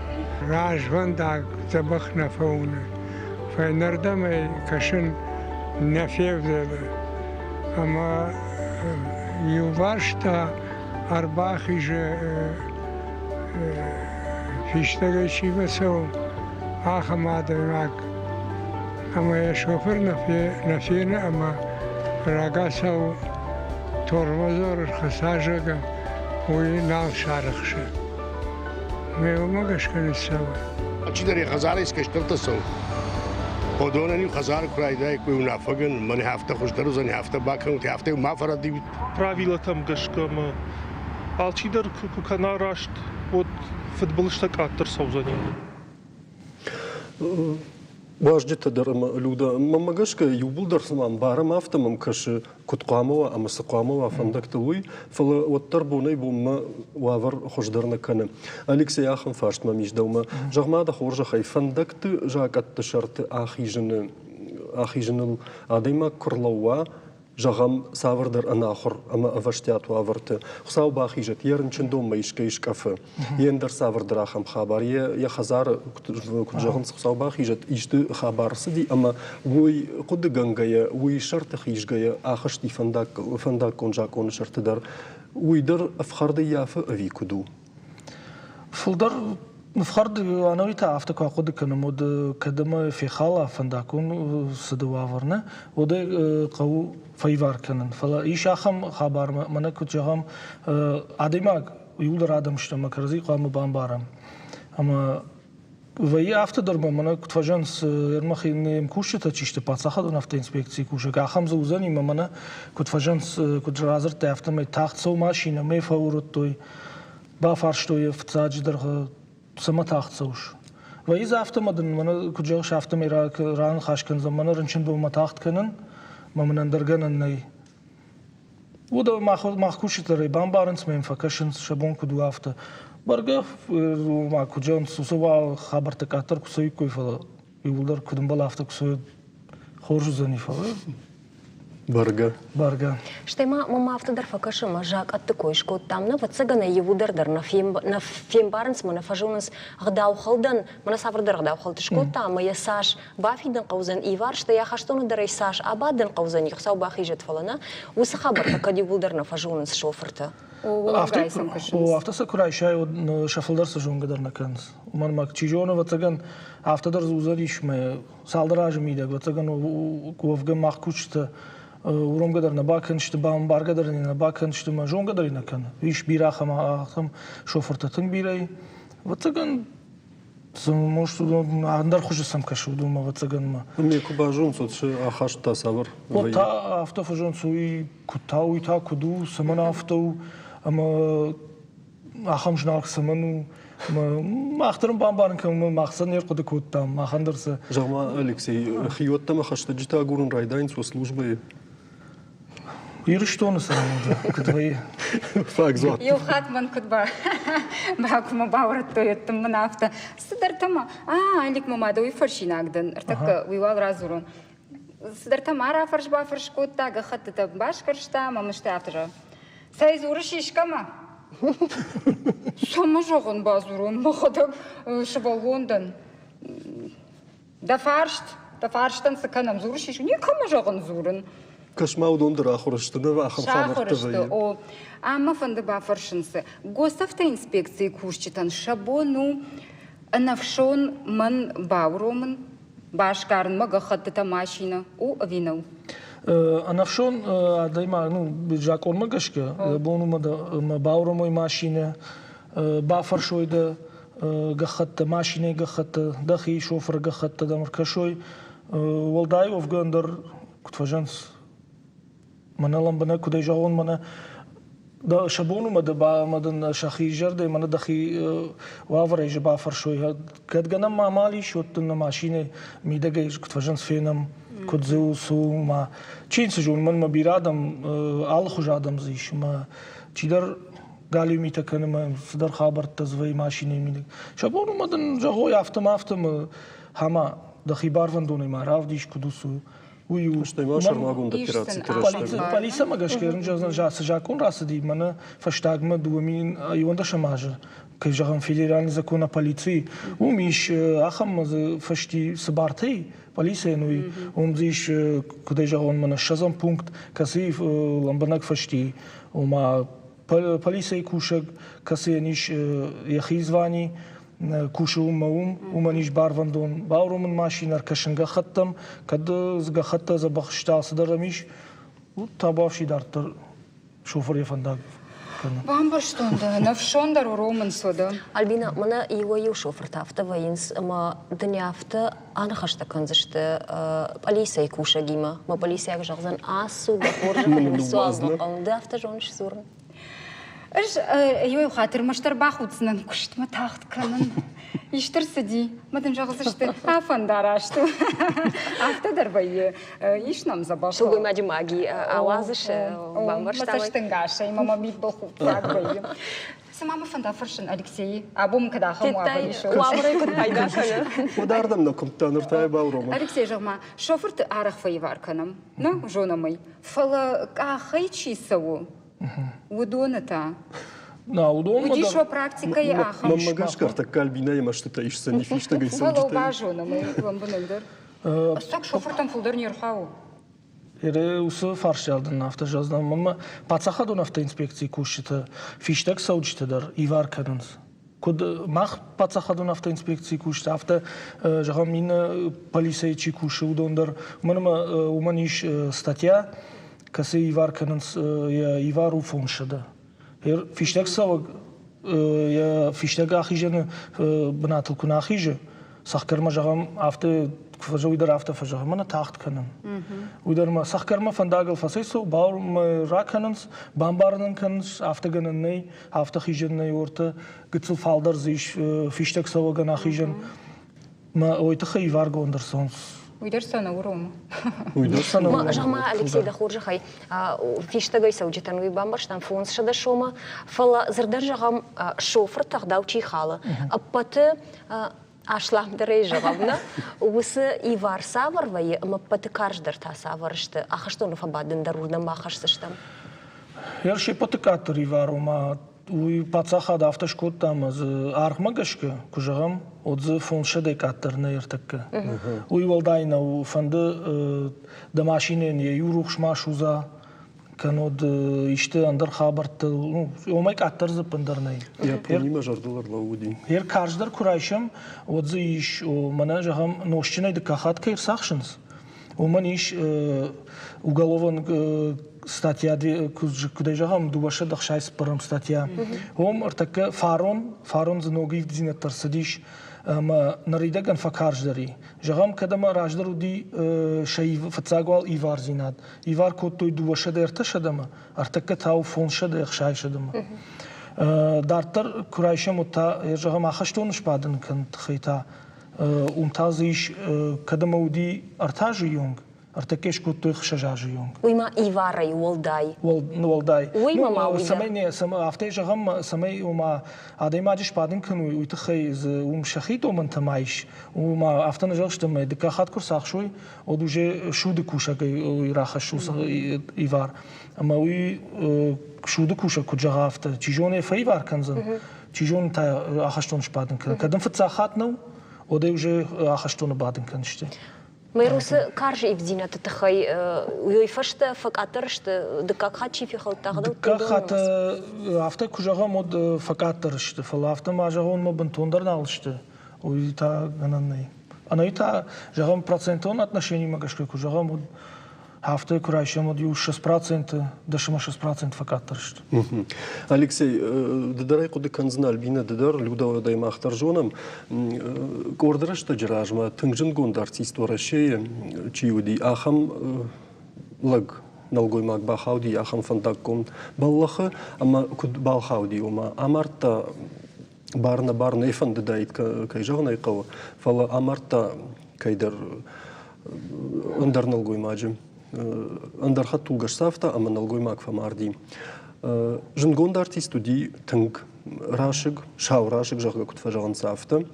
Развӕндаг дзӕбӕх нӕ фӕуыны, фӕйнӕрдӕм ӕй кӕсын нӕ февдӕлы ӕмӕ иуварс та ӕрбахизы фистӕгӕй чи фӕцӕуы, ахӕм адӕймаг. Ӕмӕ йӕ шофыр нӕ фены ӕмӕ рагацау тормозор ӕрхӕца, зӕгъгӕ, уый нал сарӕхсы. Мӕ уымӕ гӕсгӕ ныццӕуы. Чидӕр йӕ хӕдзарӕй кӕстӕртӕ цӕуы. Уыдонӕн-иу хӕдзары куы райдаиккой уынаффӕгӕн, мӕнӕ афтӕ хуыздӕр уыдзӕн, афтӕ бакӕнут, афтӕ ма фӕрӕдиут. Правилӕтӕм гӕсгӕ ӕмӕ алчидӕр куы кӕна раст, уӕд фыдбылызтӕ къаддӕр цӕудзӕни. Уазджытӕ дӕр ӕмӕ Люда, мӕнмӕ гӕсгӕ, иууылдӕр цыма ӕмбарӕм, афтӕ мӕм кӕсы, куыд хъуамӕ уа ӕмӕ цы хъуамӕ уа фӕндӕгтыл, уый, фӕлӕ уӕддӕр бонӕй-бонмӕ уавӕр хуыздӕр нӕ кӕны. Алексей, ахӕм фарст мӕм ис дӕумӕ. Зӕгъ-ма дӕ хорзӕхӕй, фӕндӕгты закъӕтты сӕрты ахизыны ахизыныл адӕймаг куы рлӕууа, зӕгъӕм, цавӕрдӕр ӕнахуыр ӕмӕ ӕвӕстиат уавӕрты, Хуыцау бахизӕд, йӕ рынчындонмӕ искӕй скъӕфы, йе ндӕр цавӕрдӕр ахӕм хабар, йӕ хӕдзары, куыд зӕгъынц, Хуыцау бахизӕд, исты хабар цыди ӕмӕ уый хъуыдыгӕнгӕйӕ, уый сӕрты хизгӕйӕ ахызти фӕндаггон закъоны сӕрты дӕр, уый дӕр ӕфхӕрд ӕййафы ӕви куыд у? Фылдӕр ӕфхӕрд ӕнӕуи та афтӕ куы ахъуыды кӕнӕм, уӕд кӕд ӕмӕ фехала фӕндаггон цыды уавӕр, нӕ, уӕд ӕй хъӕуы фӕивар кӕнын. Фӕлӕ ис ахӕм хабар, мӕнӕ куыд зӕгъӕм, адӕймаг иуылдӕр адӕм сты ӕмӕ кӕрӕдзи хъуамӕ бамбарӕм. Ӕмӕ вӕййы афтӕ дӕр ма, мӕнӕ куыд фӕзӕгъынц, ӕрмӕхи не мкусджытӕ чи сты, паддзахадон автоинспекцийы кусӕг, ахӕм дзы уыдзӕни, ӕмӕ мӕнӕ куыд фӕзӕгъынц, куыд радзырдтай, афтӕмӕй тагъд цӕуы машинӕ, мӕ фӕурӕдтой, бафарстой йӕ фыццаджыдӕр, цӕмӕ тагъд цӕуыс? Вӕййы дзы афтӕ ӕмӕ дын мӕнӕ куыд зӕгъыс, афтӕмӕй раныхас кӕндзӕн, мӕнӕ рынчындонмӕ тагъд кӕнын, мӕ мын ӕндӕр гӕнӕн нӕй. Уыдон мах кусджытӕ дӕр бамбарынц ӕмӕ йӕм фӕкӕсынц, сӕ бон куыд у, афтӕ. Бӕргӕ, ма куыд зӕгъынц, уыцы хабӕрттӕ къаддӕр куы цӕуиккой, фӕлӕ иууылдӕр куыд ӕмбӕлы, афтӕ куы цӕуид, хорз уыдзӕни, фӕлӕ Бӕргӕ. Бӕргӕ. Стӕй ма мӕм афтӕ дӕр фӕкӕсы, ӕмӕ закъӕтты кой скодтам. Нӕ, ӕвӕццӕгӕн ӕй иууылдӕр дӕр нӕ фембарынц ӕмӕ нӕ фӕзонынц ӕгъдаухӕлдӕн, мӕнӕ цавӕрдӕр ӕгъдаухӕлд скодта ӕмӕ йӕ цас бафидын хъӕудзӕн ивар, стӕй ахӕстоны дӕр ӕй цас абадын хъӕудзӕни, Хуыцау бахизӕд, фӕлӕ нӕ уыцы хабӕрттӕ кӕд иууылдӕр нӕ фӕзонынц шофыртӕ. Афтӕ, афтӕ сӕ куы райсай, уӕд сӕ фылдӕр сӕ зонгӕ дӕр нӕ кӕнынц. Уымӕн ӕмӕ чи зоны, ӕвӕццӕгӕн, афтӕ дӕр дзы уыдзӕнис мӕ цалдӕр азы мидӕг, ӕвӕццӕгӕн, уӕвгӕ мах кусджытӕ уромгӕ дӕр нӕ бакӕндзысты, бамбаргӕ дӕр нӕ бакӕндзысты, мӕ зонгӕ дӕр нӕ кӕны. Ис бирӕ ахӕм ахӕм шофыртӕ тынг бирӕ. Ӕвӕццӕгӕн, Может, ӕндӕр хуызы сӕм кӕсы уыдонмӕ, ӕвӕццӕгӕн ма. Ме куы базонынц, уӕд сӕ ахаст та цавӕр Уӕд та афтӕ фӕзонынц, уый куыд та, уый та куыд у, цӕмӕн афтӕ у, ӕмӕ ахӕм зынаргъ цӕмӕн у. Мах дӕр ын бамбарын кӕнӕм, мах сӕ не рхъуыды кодтам, махӕн дӕр сӕ. Зӕгъ-ма, Алексей, хиуӕттӕ ӕмӕ хӕстӕджытӕ агурын райдайынц уӕ службӕйы? Ирыстоны цӕрӕнуаты куыд вӕййы? Фаг дзуапп. Иу хатт мӕн куыд ба куы мӕ бауырдтой, уӕд мын афтӕ цыдӕртӕ ма а Алик мӕ мады уый фӕрсинаг дӕн ӕртӕккӕ уый уал радзурон. Цыдӕртӕ ма рафӕрс-бафӕрс кодта, гӕххӕттытӕ басгӕрста ӕмӕ мын афтӕ зӕгъы: Цӕй дзурыс искӕмӕ? Цӕмӕ зӕгъын бадзурон, мӕхӕдӕг сывӕллон дӕн. Дӕ фарст, дӕ фарстӕн цы кӕнӕм, дзурыс ис? Никӕмӕ зӕгъын дзурын. Кӕс-ма, уыдон дӕр ахуыр сты, нӕ ахӕм хабӕрттӕ вӕййы. О, ам мӕ фӕнды бафӕрсын цы. Госавтоинспекцийы кусджытӕн сӕ бон у ӕнӕфсон мӕн бауромын, басгарын мӕ гӕххӕттытӕ машинӕ у ӕви нӕу? Ӕнӕфсон адӕймаг, ну, закъонмӕ гӕсгӕ, бон у мӕ бауромой машинӕ, бафӕрсой дӕ гӕххӕттӕ, машинӕйы гӕххӕттӕ, дӕхи шофыры гӕххӕттӕ дӕм ӕркӕсой. Уӕлдай уӕвгӕ ӕндӕр куыд фӕзӕгъынц, мӕнӕ лӕмбынӕг куыдӕй зӕгъон, мӕнӕ сӕ бон у ӕмӕ дын сӕхи зӕрдӕ мӕнӕ дӕхи уавӕрӕй же бафӕрсой. Кӕд гӕнӕн ма амал ис, уӕд дын нӕ машинӕ мидӕгӕй куыд фӕзӕгъынц, фенӕм, куыд дзы у, цы у, ма чи цы зоны, мӕнмӕ бирӕ адӕм, алыхуыз адӕм дзы ис, ӕмӕ чидӕр. галиу митӕ кӕны мӕ цыдӕр хабӕрттӕ дзы вӕййы машинӕйы мидӕг. Сӕ бон у мӕ дын зӕгъой афтӕ-ма, афтӕ-ма, хама, дӕхи барвӕндонӕй ма равдис, куыд у, цы у. Уый у. Стӕй ма сӕрмагонд операциты рӕстӕг. Полицӕмӕ гӕсгӕ цы закъон рацыди, мӕнӕ фӕстагмӕ 2011 азы, кӕй зӕгъӕм, федеральный закон о полиции, уым ис ахӕм дзы фӕсти цы бартӕй полицийӕн уый, уым дзы ис, куыд ӕй зӕгъон, мӕнӕ ссӕдзӕм пункт, кӕцыйы лӕмбынӕг фӕсти, ома полицӕйы кусӕг, кӕцыйӕн ис йӕхи звани, кусы уым мӕ уым, уымӕн ис барвӕндон бауромын машинӕ, ӕркӕсын гӕххӕттӕм, кӕд дзы гӕххӕттӕ дзӕбӕх сты, алцыдӕр ӕм ис, табуафси дарддӕр шофыр йӕ фӕндаг кӕны. Бамбӕрстон дӕ, ӕфсон дӕр уромынц уӕдӕ. Альбина, мӕнӕ иуӕй-иу шофыртӕ афтӕ вӕййынц, ӕмӕ дын афтӕ аныхӕстӕ кӕндзысты пъӕлицӕйы кусӕгимӕ. Мӕ пъӕлицӕйаг зӕгъдзӕн, ацу, дӕ хорзӕхӕй ницуал мӕ хъӕуы. Ды афтӕ зоныс дзурын? Ӕз иу хатт ӕрмӕстдӕр бахуддзынӕн, куыстмӕ тагъд кӕнын. Исты рцыди, мӕ дын зӕгъдзысты, афӕндараст у. Афтӕ дӕр вӕййы. Ис нӕм дзӕбӕх. Сылгоймаджы маги ауадзыс, бамбӕрстам. Мӕ цӕстӕнгасӕй мӕ мӕ мидбылхудт фаг вӕййы. Цыма мӕ фӕнда фӕрсын Алексейы, абон кӕд ахӕм уавӕр ис. Уавӕрӕй куыд пайда кӕны? Уӕд ардӕм нӕ куымдта, ныр та йӕ бауромӕм. Алексей, зӕгъ-ма, шофырты арӕх фӕивар кӕнӕм, нӕ зонӕм ӕй. Фӕлӕ къахӕй чи цӕуы, уыдоны та? На, уыдонмӕ Уыдис уӕ практикӕйы ахӕм? Мӕнмӕ гӕсгӕ ӕртӕккӕ Альбинӕйы мӕстытӕ исдзӕни фистӕгӕй цӕуджытӕй. Фӕлӕ базонӕм ӕй лӕмбынӕгдӕр. Ӕцӕг шофыртӕм фылдӕр не рхауы. Уыцы фарстайыл дын афтӕ зӕгъдзынӕн, мӕнмӕ паддзахадон автоинспекцийы кусджытӕ фистӕг цӕуджытӕ дӕр ивар кӕнынц. Куыд мах паддзахадон автоинспекцийы кусджытӕ, афтӕ, зӕгъӕм, иннӕ полицӕйы чи кусы, уыдон дӕр. Уымӕн ӕмӕ уымӕн ис статья, кӕцы ивар кӕнынц, йӕ ивар у 500. Фистӕг цӕуӕг йӕ фистӕг ахизӕны бынатыл куы нӕ ахизы, цӕхгӕрмӕ зӕгъӕм, афтӕ куы фӕзӕгъы, уый дӕр афтӕ фӕзӕгъы, мӕнӕ тагъд кӕнын. Уый дӕр мӕ цӕхгӕрмӕ фӕндагыл фӕцӕйцӕуы, бауромы ракӕнынц, бамбарын ын кӕнынц, афтӕ гӕнӕн нӕй, афтӕ хизӕн нӕй, уӕртӕ гыццыл фалдӕр дзы ис фистӕг цӕуӕгӕн ахизӕн. Мӕ уый тыххӕй иваргонд ӕрцӕуынц. Уый дӕр сӕ нӕ уромы. Уый дӕр сӕ нӕ уромы. Зӕгъ-ма, Алексей, дӕ хорзӕхӕй, фистӕгӕй цӕуджытӕн уый бамбӕрстам 500 сомы, фӕлӕ дзырдӕн зӕгъӕм, шофырты ӕгъдау чи халы, ӕппӕты асламдӕрӕй зӕгъӕм, нӕ, уыцы ивар цавӕр вӕййы ӕмӕ ӕппӕты карздӕр та цавӕр сты? Ахӕстоны фӕбадын дӕр уырдӕм бахӕсдзыстӕм. Йӕ се ппӕты къаддӕр ивар, ома уый паддзахад афтӕ скодта ӕмӕ дзы аргъмӕ гӕсгӕ, куы зӕгъӕм, уӕд дзы фондзсӕдӕй къаддӕр нӕй ӕртӕккӕ. Уый уӕлдай нӕу, фӕнды дӕ машинӕйӕн йӕ иу рухс ма судза, кӕннод исты ӕндӕр хабӕрттыл, ну, уымӕй къаддӕр дзы ӕппындӕр нӕй. Японимӕ зӕрдыл ӕрлӕууыди. Йе карздӕр куы райсӕм, уӕд дзы ис, мӕнӕ, зӕгъӕм, нозтджынӕй дыккаг хатт кӕй ӕрцахсынц, уымӕн ис уголовон статья, куыдӕй зӕгъӕм, 264 статья. Уым ӕртӕккӕ фарон, фарон дзы ног ивддзинӕдтӕ ӕрцыдис ӕмӕ ныридӕгӕн фӕкарздӕр и. Зӕгъӕм, кӕд ӕмӕ раздӕр уыди сӕ фыццаг уал ивардзинад. Ивар кодтой 200 сӕдӕмӕ, ӕртӕккӕ та у 500 сӕдӕмӕ. Дарддӕр куы райсӕм, уӕд та, зӕгъӕм, ахӕстоны сбадын кӕныны тыххӕй та уым та дзы ис, кӕд ӕмӕ уыди ӕртӕ азы онг, ӕртӕккӕ скодтой 6 азы онг. Уый ма иварӕй уӕлдай. Уӕлдай. Уый ма ма уый Цӕмӕй не, афтӕ зӕгъӕм, цӕмӕй ома адӕймаджы сбадын кӕной, уый тыххӕй дзы уым сӕхи домӕнтӕ ма ис. Ома афтӕ нӕ зӕгъдзыстӕм, ӕмӕ дыккаг хатт куы рцахсой, уӕд уже суды кусӕгӕй рахӕссуц ивар. Ӕмӕ уый суды кусӕг куыд зӕгъа, афтӕ, чи зоны, фӕивар кӕндзӕн, чи зоны та ахӕстоны сбадын кӕны. Кӕд ын фыццаг хатт нӕу, уӕд ӕй уже ахӕстоны бадын кӕндзысты. Мӕрусы карз ивддзинӕдты тыххӕй уый фӕстӕ фӕкъаддӕр сты, дыккаг хатт чи фехӕлдта, Дыккаг хатт афтӕ куы зӕгъӕм, уӕд фӕкъаддӕр сты, фӕлӕ афтӕ ма зӕгъон, мӕ бынтондӕр нал сты, уый та гӕнӕн нӕй. Ӕнӕуи та, зӕгъӕм, процентон отношенимӕ гӕсгӕ куы зӕгъӕм, уӕд афтӕ куы райсӕм, уӕд иу 6%, 10,6% фӕкъаддӕр сты. Алексей, ды дӕр ӕй хъуыды кӕндзынӕ, Альбина, ды дӕр, Люда уӕдӕй мах дӕр зонӕм, къорд рӕстӕджы размӕ тынг зындгонд артист Уӕрӕсейы чи уыди, ахӕм лӕг, нӕлгоймаг бахауди ахӕм фӕндаггон бӕллӕхы ӕмӕ куыд балхауди, ома амардта бар нӕ бар нӕ фӕндыдаид, кӕй зӕгъын ӕй хъӕуы, фӕлӕ амардта кӕйдӕр ӕндӕр нӕлгоймаджы. Ӕндӕр хӕдтулгӕ сцавта ӕмӕ нӕлгоймаг фӕмарди. Зындгонд артист уыди тынг расыг, сау расыг, зӕгъгӕ, куыд фӕзӕгъынц, афтӕ.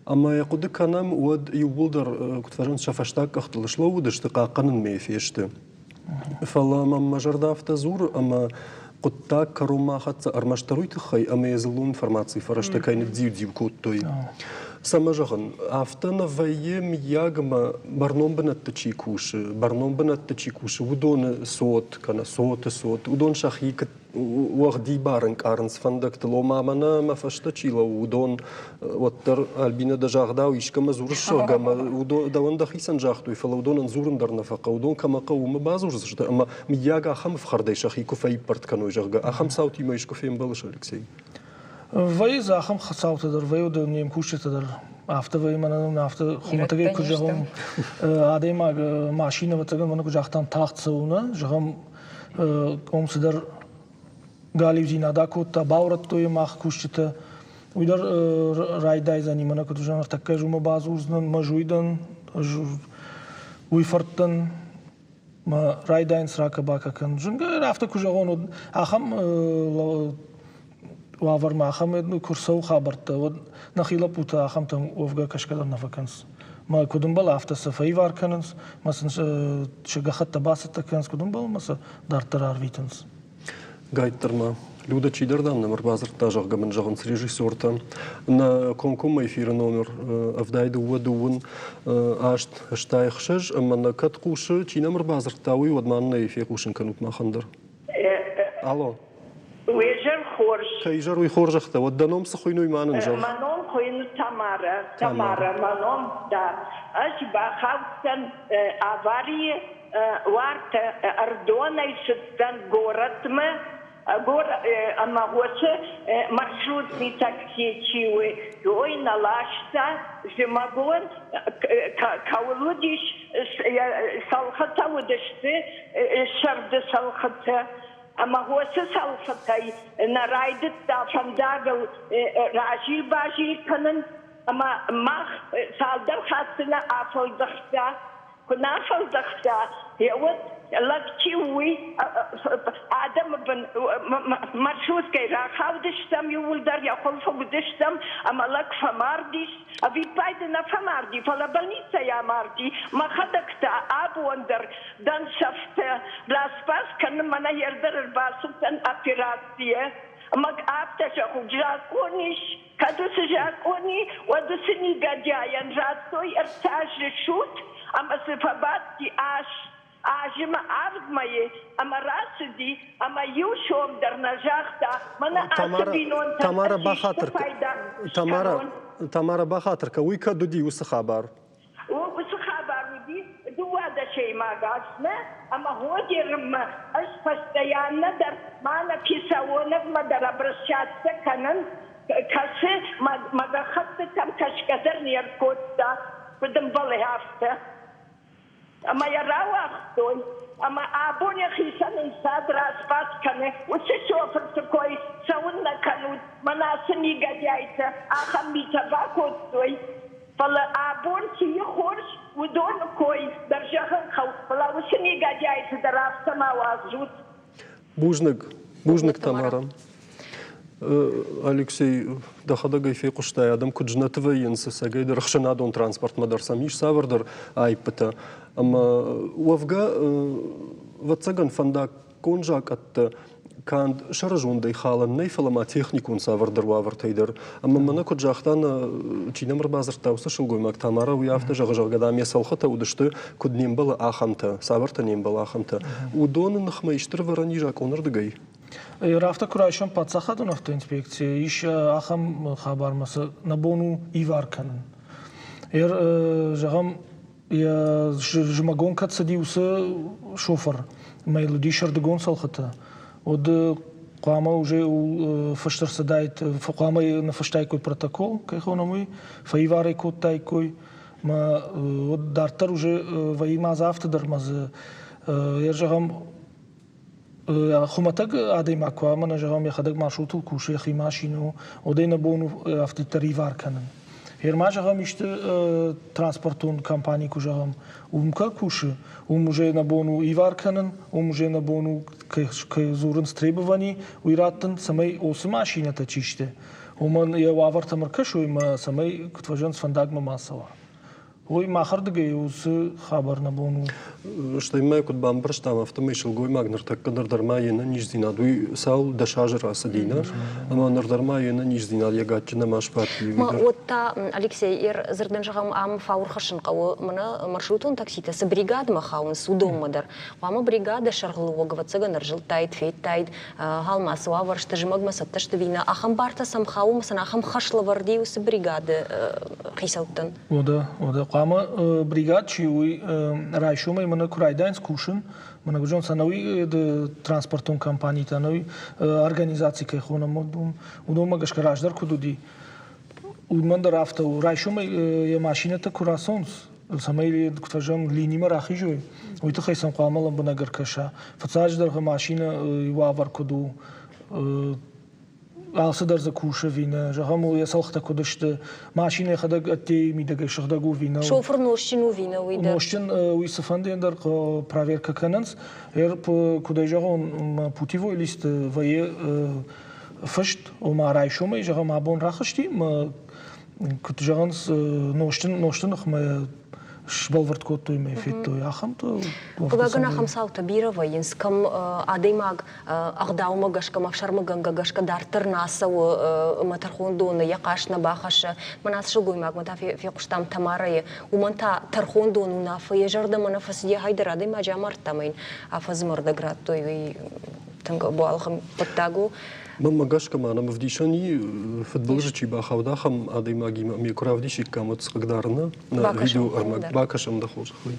Ӕмӕ йӕ хъуыды кӕнӕм, уӕд иууылдӕр, куыд фӕзӕгъынц, сӕ фӕстаг къӕхтыл слӕууыдысты, хъахъхъӕнынмӕ фесты. Фӕлӕ мӕм мӕ зӕрдӕ афтӕ дзуры, ӕмӕ хъуыддаг кӕронмӕ ахӕццӕ ӕрмӕстдӕр уый тыххӕй, ӕмӕ йӕ дзыллон информацийы фӕрӕзтӕ кӕй ныддзиу-дзиу кодтой. Цӕмӕ зӕгъын, афтӕ нӕ вӕййы, мыййаг, ӕмӕ бӕрнон бынӕтты чи кусы, бӕрнон бынӕтты чи кусы, уыдоны цот кӕнӕ цоты цот, уыдон сӕхи уӕгъдибар ӕнкъарынц фӕндӕгтыл, ома мӕнӕ мӕ фӕстӕ чи лӕууы, уыдон уӕддӕр Альбинӕ дӕ загъдау искӕмӕ дзурыс, зӕгъгӕ, ӕмӕ дӕуӕн дӕхицӕн загътой, фӕлӕ уыдонӕн дзурын дӕр нӕ фӕхъӕуы, уыдон кӕмӕ хъӕуы, уымӕ бадзурдзысты ӕмӕ мыййаг ахӕм ӕфхӕрдӕй сӕхи куы фӕиппӕрд кӕной, зӕгъгӕ, ахӕм цаутимӕ искуы фембӕлыс, Алексей? Вӕййы дзы ахӕм цаутӕ дӕр, вӕййы не мкусджытӕ дӕр. Афтӕ вӕййы мӕнӕн афтӕ хуымӕтӕгӕй куы зӕгъон, адӕймаг машинӕ, ӕвӕццӕгӕн, мӕнӕ куы загътам, тагъд цӕуы, нӕ, зӕгъӕм, ом цыдӕр галиудзинад акодта, баурӕдтой мах кусджытӕ. Уый дӕр райдайдзӕни, мӕнӕ куыд уызӕн, ӕртӕккӕ ӕз уымӕ бадзурдзынӕн, мӕ зуйдӕн, ӕз уый фӕрдтӕн, мӕ райдайынц ракӕ-бакӕ кӕнын. Зынгӕ афтӕ куы зӕгъон, уӕд ахӕм уавӕрмӕ, ахӕм куы рцӕуы хабӕрттӕ, уӕд нӕхи лӕппутӕ ахӕмтӕм уӕвгӕ кӕсгӕ дӕр нӕ фӕкӕнынц. Мӕ куыд ӕмбӕлы, афтӕ сӕ фӕивар кӕнынц, мӕ сын сӕ гӕххӕттӕ бацӕттӕ кӕнынц, куыд ӕмбӕлы, мӕ сӕ дарддӕр арвитынц. Гайддӕр ма. Люда, чидӕр дам нӕм ӕрбадзырдта, зӕгъгӕ мын зӕгъынц режиссертӕ. Нӕ комкоммӕ эфиры номер 72 8 86 ӕмӕ нӕ кӕд хъусы, чи нӕм ӕрбадзырдта, уый, уӕд ма нын ӕй фехъусын кӕнут махӕн дӕр. Алло. Уе зӕр хорз. Кӕй изӕр уый хорзӕхтӕ, уӕд дӕ ном цы хуыйны, уый ма нын зӕгъ. Мӕ ном хуыйны Тамарӕ. Тамарӕ, мӕ ном, да. Ӕз бахаудтӕн аварийы уартӕ Ӕрдонӕй цыдтӕн горӕтмӕ, ӕмӕ уыцы маршрутный такси чи у, уый нӕ ласта. Зымӕгон кӕуыл уыдис, цӕлхытӕ уыдысты, сӕрды цӕлхытӕ. Ӕмӕ уыцы цӕлхытӕй нӕ райдыдта фӕндагыл разил-базил кӕнын, ӕмӕ мах цалдӕр хатты нӕ афӕлдӕхта. Куы нӕ афӕлдӕхта, уӕд лӕг чи у, уый адӕмы бын маршруткӕй рахаудыстӕм, иууылдӕр йӕ хуылфы уыдыстӕм, ӕмӕ лӕг фӕмардис. Ӕвиппайды нӕ фӕмарди, фӕлӕ больницӕйы амарди. Мӕхӕдӕг та абон дӕр дӕн сӕфтӕ. Распас кӕнын мӕнӕ ӕрдӕр ӕрбацыдтӕн операцийӕ. Ӕмӕ афтӕ зӕгъут, закъон ис, кӕд уыцы закъон и, уӕд уыцы негодяйӕн радтой ӕртӕ азы суд ӕмӕ дзы фӕбадти аз азы мӕ авд мӕйы ӕмӕ рацыди ӕмӕ иу сом дӕр нӕ загъта, мӕнӕ ацы бинонтӕн Тамара ӕз исты бахатыр пайда Тамара скӕнон. Тамара бахатыр кӕ, уый кӕд уыди уыцы хабар? Уыцы хабар уыди дыууадӕсӕймаг азмӕ ӕмӕ Годерынмӕ ӕз постоянно дӕр мӕнӕ Писаоновмӕ дӕр обращаться кӕнын, кӕсы мӕ гӕххӕттытӕм кӕсгӕ дӕр не ркодта, куыд ӕмбӕлы, афтӕ. Ӕмӕ йӕ рауагътой, ӕмӕ абон йӕхицӕн ӕнцад разбадт кӕны, уыцы шофырты кой цӕуыннӕ кӕнут, мӕнӕ ацы негодяйтӕ ахӕм митӕ бакодтой. Фӕлӕ абон цы и хорз, уыдоны кой дӕр зӕгъын хъӕуы, фӕлӕ уыцы негодяйты дӕр афтӕ ма уадзут. Бузныг, бузныг, Тамара. Алексей, дӕхӕдӕг ӕй фехъуыстай, адӕм куыд знӕт вӕййынц, ӕцӕгӕйдӕр ӕхсӕнадон транспортмӕ дӕр сӕм ис цавӕрдӕр аиппытӕ. Ӕмӕ уӕвгӕ, ӕвӕццӕгӕн, фӕндаггон закъӕттӕ канд сӕрызондӕй халӕн нӕй, фӕлӕ ма техникон цавӕрдӕр уавӕртӕй дӕр. Ӕмӕ мӕнӕ куыд загъта, нӕ, чи нӕм ӕрбадзырдта, уыцы сылгоймаг Тамара, уый афтӕ зӕгъы, зӕгъгӕ, дам, йӕ цӕлхытӕ уыдысты, куыд не мбӕлы, ахӕмтӕ, цавӕртӕ не мбӕлы, ахӕмтӕ. Уыдоны ныхмӕ исты ӕрвӕрӕн и закъонырдыгӕй? Афтӕ куы райсӕм паддзахадон автоинспекцийы, ис ахӕм хабармӕ цы нӕ бон у ивар кӕнын. Зӕгъӕм, йӕ зымӕгон кӕд цыди уыцы шофыр, ӕмӕ йыл уыди сӕрдыгон цӕлхытӕ, уӕд хъуамӕ уже фыст ӕрцыдаид, хъуамӕ ныффыстаиккой протокол, кӕй хонӕм уый, фӕивар ӕй кодтаиккой. Мӕ уӕд дарддӕр уже вӕййы ма дзы афтӕ дӕр ма дзы, йӕ зӕгъӕм, Хуымӕтӕг адӕймаг куы уа, ӕмӕ зӕгъӕм, йӕхӕдӕг маршрутыл кусы, йӕхи машинӕ у, уӕд ӕй нӕ бон у афтиддӕр ивар кӕнын. Гъер ма зӕгъӕм, исты транспортон компани куы зӕгъӕм, уым кӕ кусы, уым уже нӕ бон у ивар кӕнын, уым уже нӕ бон у, кӕй дзурынц требовани, уый раттын, цӕмӕй оцы машинӕтӕ чи сты, уымӕн йӕ уавӕртӕм ӕркӕсой ӕмӕ цӕмӕй куыд фӕзӕгъынц, фӕндагмӕ ма цӕуа. Уый махӕрдыгӕй уыцы хабар нӕ бон у. Стӕй ма куыд бамбӕрстам, афтӕмӕй сылгоймаг ныртӕккӕ дӕр дӕр ма йе нӕниздзинад, уый цал 10 азы рацыди, нӕ? Ӕмӕ ныр дӕр ма йе нӕниздзинад йӕ гаччы нӕма сбадти. Ма уӕд та, Алексей, ер дзырдӕн зӕгъӕм, ам фаур хӕссын хъӕуы, мӕнӕ маршрутон такситӕ цы бригадмӕ хауынц, уыдонмӕ дӕр. Хъуамӕ бригады сӕргълӕууӕг, ӕвӕццӕгӕн, ӕрзылдтаид, федтаид, Галма цы уавӕр сты, зымӕгмӕ цӕттӕ сты ӕви нӕ, ахӕм бартӕ сӕм хауы ӕмӕ сын ахӕм хӕслӕвӕрд и уыцы бригады хицӕуттӕн? Уӕдӕ, уӕдӕ хъуамӕ бригад чи уый райсомӕй мӕнӕ куы райдайынц кусын, мӕнӕ гуызон ӕнӕуи транспортон компанитӕ, ӕнӕуи организаци кӕй хонӕм, уыдонмӕ гӕсгӕ раздӕр куыд уыди, уымӕн дӕр афтӕ у. Райсомӕй йӕ машинӕтӕ куы рацӕуынц, цӕмӕй куыд фӕзӕгъӕм, линимӕ рахизой, уый тыххӕй сӕм хъуамӕ лӕмбынӕг ӕркӕса. Фыццаджыдӕр машинӕ уавӕр куыд у, алцыдӕр дзы кусы ӕви нӕ, зӕгъӕм, йӕ цӕлхытӕ куыд сты, машинӕ йӕхӕдӕг ӕддейы мидӕгӕй сыгъдӕг у ӕви нӕ. Шофыр нозтджын у ӕви нӕ, уый дӕр. Нозтджын уый цыфӕнды дӕр проверкӕ кӕнынц. Куыд ӕй зӕгъон, путевой листы вӕййы фыст, ома райсомӕй, зӕгъӕм, абон рахызти, куыд зӕгъынц, нозты ныхмӕ сбӕлвырд кодтой мӕ федтой ахӕмтӕ. Хъыгагӕн, ахӕм цаутӕ бирӕ вӕййынц, кӕм адӕймаг ӕгъдаумӕ гӕсгӕ, ӕфсӕрмыгӕнгӕ гӕсгӕ дарддӕр нӕ ацӕуы ӕмӕ тӕрхондоны йӕ хъаст нӕ бахӕссы. Мӕнӕ ацы сылгоймагмӕ та фехъуыстам Тамарӕйы, уымӕн та тӕрхондон уынаффӕ йӕ зӕрдӕмӕ нӕ фӕцыди, хайдӕр адӕймаджы амардта ӕмӕ йын афӕдзы мӕрдӕг радтой, уый тынг ӕбуалгъы хъуыддаг у. Мӕнмӕ гӕсгӕ ма нӕм ӕвдисӕн и, фыдбылызы чи бахауд, ахӕм адӕймагимӕ ме куы равдисиккам, уӕд хъыгдарыны нӕ видеоӕрмӕг бакӕсӕм дӕ хорзӕхӕй.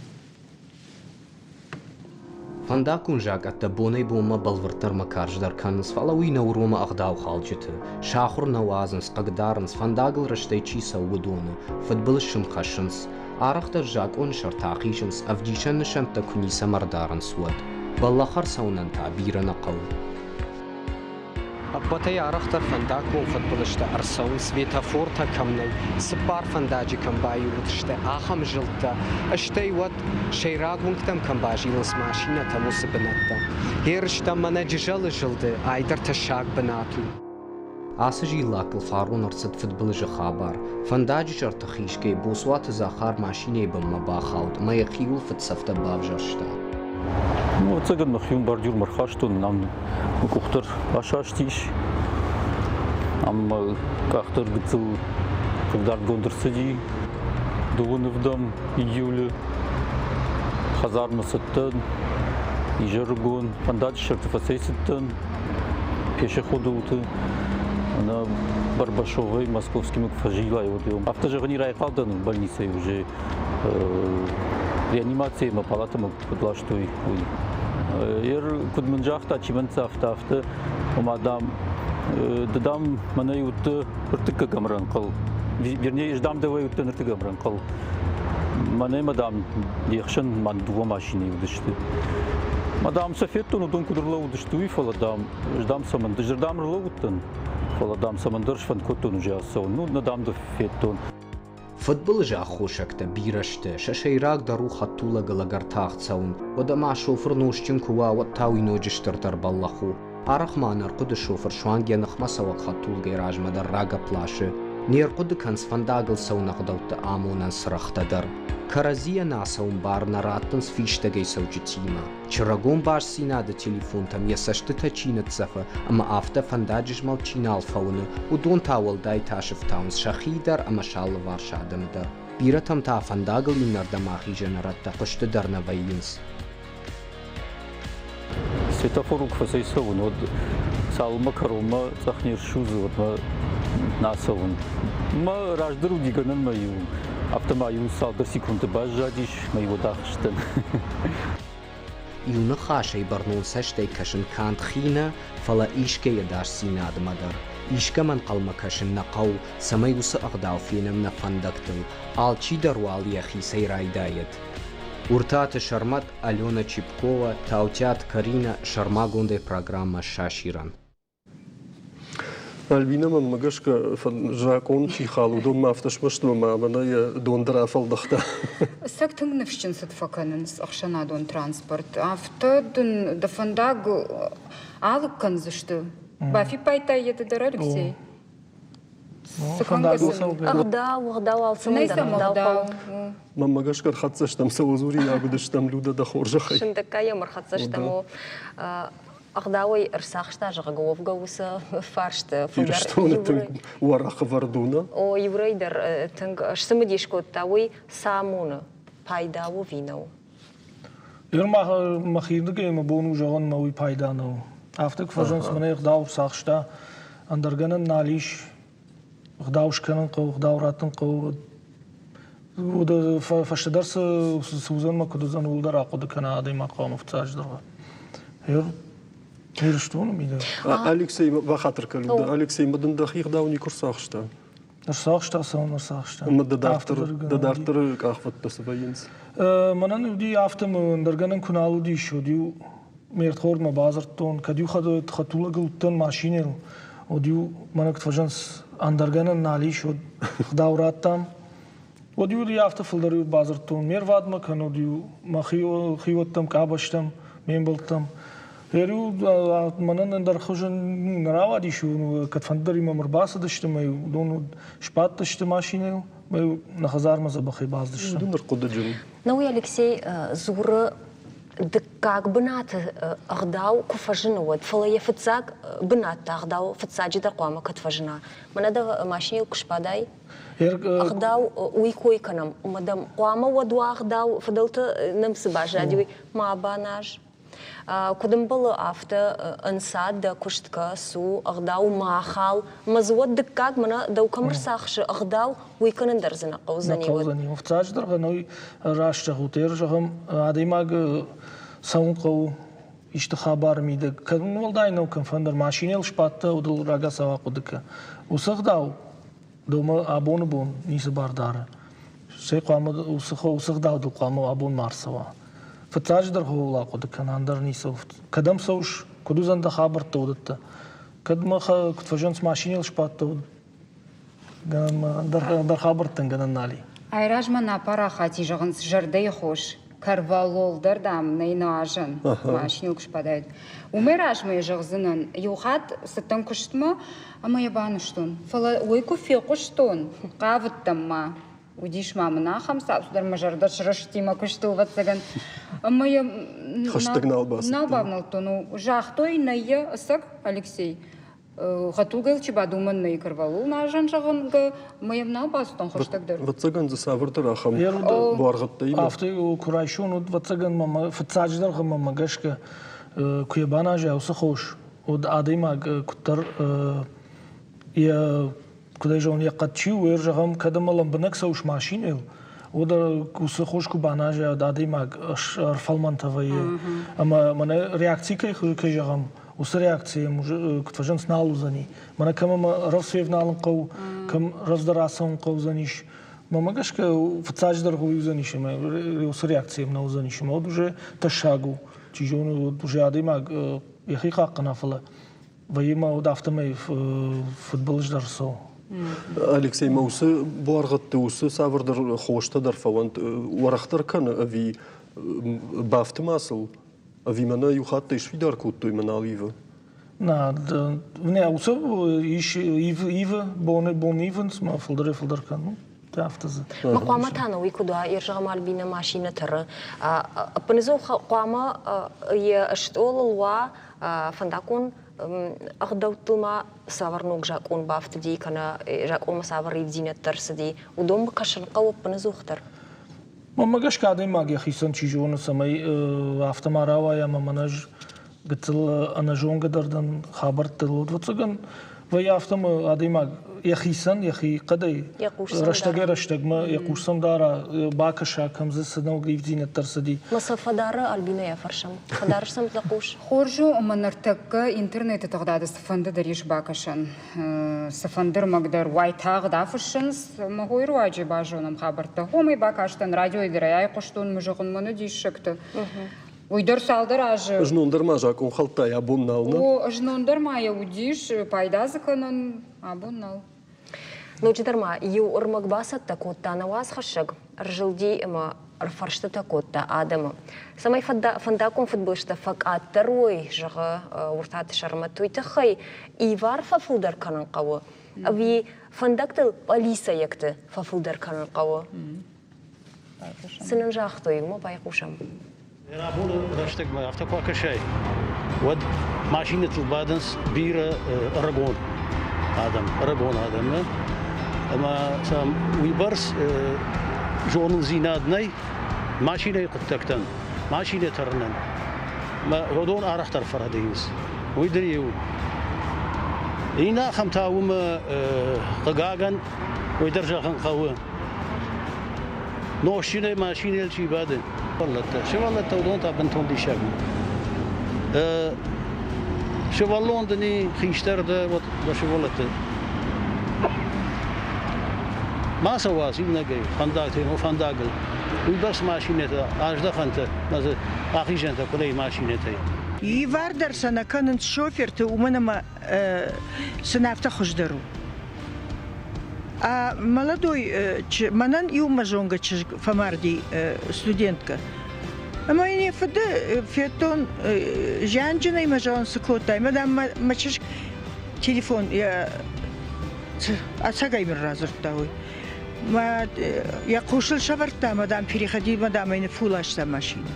Фӕндаггон закъӕттӕ бонӕй-бонмӕ бӕлвырддӕрмӕ карздӕр кӕнынц, фӕлӕ уый нӕ уромы ӕгъдаухалджыты. Сахуыр нӕ уадзынц, хъыгдарынц, фӕндагыл рӕстӕй чи цӕуы, уыдоны, фыдбылыз сын хӕссынц. Арӕхдӕр закъоны сӕрты ахизынц, ӕвдисӕн нысӕнттӕ куы ницӕмӕ ӕрдарынц, уӕд. Бӕллӕх ӕрцӕуынӕн та бирӕ нӕ хъӕуы. Ӕппӕтӕй арӕхдӕр фӕндаггон фыдбылызтӕ ӕрцӕуынц, светофортӕ кӕм нӕй, цыппар фӕндаджы кӕм баиу уыдысты, ахӕм зылдтӕ, стӕй уӕд сӕйраг уынгтӕм кӕм базилынц машинӕтӕм, уыцы бынӕттӕ. Ерыстӕм мӕнӕ Джызӕлы зылды айдӕр тӕссаг бынат у. Ацы зиллаккыл фарон ӕрцыд фыдбылызы хабар. Фӕндаджы сӕрты хизгӕ Боцуаты Захар машинӕйы бынмӕ бахауд ӕмӕ йӕхиуыл фыдцӕфтӕ бавзӕрста. Ну, ӕцӕгӕн мӕхион бордюрмӕ рхастон, ам мӕ къух дӕр асастис, ам мӕ къах дӕр гыццыл хъыгдардгонд ӕрцыди. Дыууын июлы хӕдзармӕ цыдтӕн, изӕрыгон фӕндаджы сӕрты фӕцӕйцыдтӕн пешеходы уылты. Ӕнӕ Барбашовӕй Московскимӕ куы фӕзилай, уӕд афтӕ зӕгъын райхъал дӕн больницӕйы уже реанимацийы мӕ палатӕмӕ куыд ластой, уый. Ер куыд мын загъта, чи мӕн цавта, афтӕ, ома, дам, ды, дам, мӕнӕй уыдтӕ ӕртыккӕгӕм рӕнхъыл. Вернее, ӕз, дам, дӕуӕй уыдтӕн ӕртыккӕгӕм рӕнхъыл. Мӕнӕй ма, дам, де хсӕн мӕн дыууӕ машинӕйы уыдысты. Ма, дам, сӕ федтон, уыдон куыд ӕрлӕууыдысты, уый, фӕлӕ, дам, ӕз, дам, цӕмӕн, ӕз, дам, ӕрлӕууыдтӕн, фӕлӕ, дам, цӕмӕндӕр сфӕнд кодтон уже ацӕуын. Ну, нӕ, дам, дӕ федтон. Фыдбылызы аххосӕгтӕ бирӕ сты, сӕ сӕйрагдӕр у хӕдтулӕгы лӕгӕртагъд цӕуын, уӕдӕ ма шофыр нозтджын куы уа, уӕд та уый ноджы стырдӕр бӕллӕх у. Арӕх ма ӕнӕрхъуыды шофыр суанг йӕ ныхмӕ цӕуӕг хӕдтулгӕйы размӕ дӕр рагӕпп ласы. Не рхъуыды кӕнынц фӕндагыл цӕуын ӕгъдӕутты амонӕн цырӕгътӕ дӕр. Кӕрӕдзийӕн ацӕуын бар нӕ раттынц фистӕгӕй цӕуджытимӕ. Чырӕгон бастдзинады телефонтӕм йӕ цӕстытӕ чи ныццӕфы ӕмӕ афтӕ фӕндаджы змӕлд чи нал фӕуыны, уыдон та уӕлдай тасы фтауынц сӕхи дӕр ӕмӕ сӕ алыварс адӕмы дӕр. Бирӕтӕм та фӕндагыл иннӕрдӕм ахизӕны рӕттӕ хъуысты дӕр нӕ вӕййынц. Светофорыл куы фӕцӕйцӕуын, уӕд цалынмӕ кӕронмӕ цъӕх не ссудзы, уӕдмӕ нӕ цӕуын. Мӕ раздӕр уыди гӕнӕн мӕ-иу, афтӕ ма-иу цалдӕр секунды баззадис, мӕ-иу уӕд ахызтӕн. Иу ныхасӕй бӕрнон цӕстӕй кӕсын канд хи нӕ, фӕлӕ искӕй ӕдасдзинадмӕ дӕр. Искӕмӕ ӕнхъӕлмӕ кӕсын нӕ хъӕуы, цӕмӕй уыцы ӕгъдау фенӕм нӕ фӕндӕгтыл. Алчидӕр уал йӕхицӕй райдайӕд. Уртаты Сӕрмӕт, Алена Чепкова, Таутиат Карина сӕрмагондӕй программӕ Сасирӕн. Альбина, мӕнмӕ гӕсгӕ, закъон чи халы, уыдонмӕ афтӕ смӕсты ӕмӕ мӕнӕ йӕ дон дӕр афӕлдӕхта. Ӕцӕг тынг ныфсджын цыд фӕкӕнынц ӕхсӕнадон транспорт. Афтӕ дын дӕ фӕндаг алыг кӕндзысты. Бафиппайдтай йӕ ды дӕр, Алексей? Ӕгъдау, ӕгъдау алцӕмӕн дӕр ӕгъдау хъӕуы. Мӕнмӕ гӕсгӕ ӕрхӕццӕ стӕм, цӕуыл дзуринаг уыдыстӕм, Людӕ, дӕ хорзӕхӕй. Сындӕггай йӕм ӕрхӕццӕ стӕм. Ӕгъдауӕй ӕрцахста, зӕгъгӕ, уӕвгӕ уыцы фарст фылдӕр Ирыстоны тынг уӕрӕх ӕвӕрд у, нӕ? О, иурӕй дӕр тынг сцымыдис кодта, уый цы амоны, пайда у ӕви нӕу? Ныр мӕхирдыгӕй мӕ бон у зӕгъын, мӕ уый пайда нӕу. Афтӕ куы фӕзӕгъынц, мӕнӕ ӕгъдау ӕрцахста, ӕндӕр гӕнӕн нал ис, ӕгъдау скӕнын хъӕуы, ӕгъдау раттын хъӕуы. Фӕстӕдӕр цы уыдзӕн мӕ куыд уыдзӕн, ууыл дӕр ахъуыды кӕна адӕймаг хъуамӕ фыццаджыдӕр. Ирыстоны мидӕг. Алексей, бахатыр кӕн, Алексей, ма дын дӕхи ӕгъдау никуы рцахста? Ӕрцахста, цӕуын ӕрцахста. Ӕмӕ дӕ дарддӕры къахвӕдтӕ цы вӕййынц? Мӕнӕн уыди афтӕ, ӕндӕр гӕнӕн куы нал уыдис, уӕд-иу ме рдхордмӕ бадзырдтон, кӕд-иу хӕдтулӕгыл уыдтӕн машинӕйыл, уӕд-иу мӕнӕ куыд фӕзӕгъынц, ӕндӕр гӕнӕн нал ис, уӕд ӕгъдау радтам. Уӕд-иу афтӕ фылдӕр-иу бадзырдтон ме рвадмӕ, кӕннод-иу мӕ хиуӕттӕм, къабӕзтӕм, ме мбӕлттӕм. Гъер-иу мӕнӕн ӕндӕр хуызы нӕ рауадис, кӕдфӕндыдӕр-иу мӕм ӕрбацыдысты мӕ уыдон сбадтысты машинӕйыл, мӕ нӕ хӕдзармӕ дзӕбӕхӕй бацыдысты. Уыдон ӕрхъуыдыджын. Науи Алексей дзуры дыккаг бынаты ӕгъдау куы фӕзыны, уӕд, фӕлӕ йӕ фыццаг бынат та ӕгъдау фыццаджыдӕр хъуамӕ кӕд фӕзына. Мӕнӕ дӕ машинӕйыл куы сбадай, ӕгъдау уый кой кӕнӕм, ӕмӕ дӕм хъуамӕ уӕд уа ӕгъдау, фыдӕлты нӕм цы баззади, уый ма баназ. Куыд ӕмбӕлы, афтӕ ӕнцад дӕ куыст кӕс у, ӕгъдау ма хал. Ӕмӕ дзы уӕд дыккаг, мӕнӕ дӕу кӕм ӕрцахсы ӕгъдау, уый кӕнын дӕр дзы нӕ хъӕудзӕни. Нӕ хъӕудзӕни. Фыццаджыдӕр ӕнӕуи раст зӕгъут, зӕгъӕм, адӕймаг цӕуын хъӕуы исты хабары мидӕг. Кӕд уӕлдай нӕу кӕмфӕндӕр машинӕйыл сбадтӕ, уӕд ыл рагацау ахъуыды кӕ. Уыцы ӕгъдау дӕумӕ абоны бон ницы бар дары. Стӕй хъуамӕ уыцы ӕгъдау дыл хъуамӕ абон ма ӕрцӕуа. Фыццаджыдӕр ууыл ахъуыды кӕн, ӕндӕр ницы. Кӕдӕм цӕуыс, куыд уыдзӕн дӕ хабӕрттӕ, уыдӕттӕ. Кӕд мӕ куыд фӕзӕгъынц, машинӕйыл сбадтӕ, уӕд ӕндӕр хабӕрттӕн гӕнӕн нал и. Айразмӕ нӕ парахати зӕгъынц зӕрдӕйы хос, корвалол дӕр, дам, нӕй нуазӕн, машинӕйыл куы сбадаид. Уымӕй размӕ йӕ зӕгъдзынӕн, иу хатт цыдтӕн куыстмӕ ӕмӕ йӕ банызтон. Фӕлӕ уый куы фехъуыстон, хъавыдтӕн ма, уыдис ма мын ахӕм цауддӕр, мӕ зӕрдӕ срысти мӕ куыстыл, ӕвӕццӕгӕн. Ӕмӕ йӕ хӕстӕг нал бацыдтӕн. Нал бавнӕлдтон. Загътой нӕ йӕ, ӕцӕг, Алексей, хӕдтулгӕйыл чи бады, уымӕн нӕй корвалол нуазӕн, зӕгъгӕ, ӕмӕ йӕм нал бацыдтӕн хӕстӕгдӕр. Ӕвӕццӕгӕн дзы цавӕрдӕр ахӕм буаргъӕдтӕ и. Афтӕ куы райсон, уӕд ӕвӕццӕгӕн мӕ фыццаджыдӕр мӕмӕ гӕсгӕ куы йӕ баназа уыцы хос, уӕд адӕймаг куыддӕр йӕ куыд ӕй зӕгъон, йӕ хъӕд чи у, уый зӕгъӕм, кӕд ӕмӕ лӕмбынӕг цӕуыс машинӕйыл, уӕд уыцы хос куы баназа, уӕд адӕймаг ӕрфӕлмӕнтӕ вӕййы. Ӕмӕ мӕнӕ реакци кӕй кӕй зӕгъӕм, уыцы реакци куыд фӕзӕгъынц, нал уыдзӕни. Мӕнӕ кӕм ӕмӕ рӕвдз февналын хъӕуы, кӕм рӕвдздӕр ацӕуын хъӕудзӕнис. Мӕнмӕ гӕсгӕ, фыццаджыдӕр уый уыдзӕнис ӕмӕ уыцы реакци нӕ уыдзӕнис. Ӕмӕ уӕд уже тӕссаг у. Чи зоны, уӕд уже адӕймаг йӕхи хъахъхъӕна, фӕлӕ вӕййы ма уӕд афтӕмӕй фыдбылыз дӕр цӕуы. Алексей, ма уыцы буаргъӕдты уыцы цавӕрдӕр хостӕ дӕр фӕуӕнт уӕрӕхдӕр кӕны ӕви бафты ма сыл? Ӕви мӕнӕ иу хаттӕй сфидар кодтой мӕ нал ивы? Нӕ, нӕ уыцы ис ивы, боны бон ивынц, ма фылдӕрӕй-фылдӕр кӕны. Афтӕ дзы. Ма хъуамӕ та нӕ уый куыд уа, Ирзӕгъӕм Альбина машинӕ тӕры. Ӕппынӕдзух хъуамӕ йе стъолыл уа фӕндаггон ӕгъдӕуттыл ма цавӕр ног закъон бафтыди, кӕнӕ закъонмӕ цавӕр ивддзинӕдтӕ ӕрцыди, уыдонмӕ кӕсын хъӕуы ӕппынӕдзухдӕр. Мӕнмӕ гӕсгӕ адӕймаг йӕхицӕн чи зоны, цӕмӕй афтӕ ма рауайа ӕмӕ мӕнӕ ӕз гыццыл ӕнӕзонгӕ дӕр дӕн хабӕрттыл, ӕвӕццӕгӕн, вӕййы афтӕ ӕмӕ адӕймаг йӕхицӕн, йӕхи хъӕдӕй рӕстӕгӕй-рӕстӕгмӕ йӕ хъус сӕм дара, бакӕса, кӕм дзы цы ног ивддзинӕдтӕ ӕрцыди. Ма сӕ фӕдары Альбинӕйӕ фӕрсӕм. Фӕдары сӕм дӕ хъус? Хорз у, ӕмӕ ныртӕккӕ интернеты тыгъдады цыфӕнды дӕр ис бакӕсӕн. Цыфӕнды рмӕг дӕр уайтагъд афыссынц. Мӕ хойы руаджы базонӕм хабӕрттӕ. Хомӕй бакастӕн, радиойы дӕр ӕй айхъуыстон, мӕ зӕгъын, мӕнӕ диссӕгтӕ. Уый дӕр цалдӕр азы. Знон дӕр ма закъон хӕлдтай, абон нал, нӕ? О, знон дӕр ма йӕ уыдис, пайда дзы кӕнын абон нал. Ноджыдӕр ма иу ӕрмӕг бацӕттӕ кодта нӕ уацхӕссӕг, ӕрзылди ӕмӕ ӕрфӕрстытӕ кодта адӕмы. Цӕмӕй фӕндаггон фыдбылызтӕ фӕкъаддӕр уой, зӕгъы Уыртаты Сӕрмӕт, уый тыххӕй ивар фӕфылдӕр кӕнын хъӕуы ӕви фӕндӕгтыл пъӕлицӕйӕгты фӕфылдӕр кӕнын хъӕуы? Цы нын загътой, уымӕ байхъусӕм. Абоны рӕстӕгмӕ афтӕ куы акӕсай, уӕд машинӕтыл бадынц бирӕ ӕрыгон адӕм, ӕрыгон адӕм, ӕмӕ сӕм уыйбӕрц зонындзинад нӕй машинӕйы хъуыддӕгтӕн, машинӕ тӕрынӕн. Мӕ уыдон арӕхдӕр фӕрӕдийынц. Уый дӕр иу. Иннӕ ахӕм та уымӕ, хъыгагӕн, уый дӕр зӕгъын хъӕуы, Нозтджынӕй машинӕйыл чи бады, сывӕллӕттӕ. Сывӕллӕттӕ уыдон та бынтон диссаг у. Сывӕллон дын и, хистӕр дӕ, вот дӕ сывӕллӕтты. Ма сӕ уадз иунӕгӕй фӕндагтӕй, фӕндагыл. Уыйбӕрц машинӕтӕ, аздӕхӕнтӕ, ахизӕнтӕ куы нӕй машинӕтӕй. Ивар дӕр сӕ нӕ кӕнынц шоферты, уымӕн ӕмӕ сын афтӕ хуыздӕр у. А молодой мӕнӕн иу мӕ зонгӕ чызг фӕмарди студенткӕ. Ӕмӕ йын йӕ фыды федтон зианджынӕй мӕ зӕгъын цы кодтай. Мӕ дам мӕ чызг телефон йӕ ӕцӕгӕй мын радзырдта уый. Мӕ йӕ хъусыл сӕвӕрдта мӕ дам переходи мӕ дам ӕй ныффу ласта машинӕ.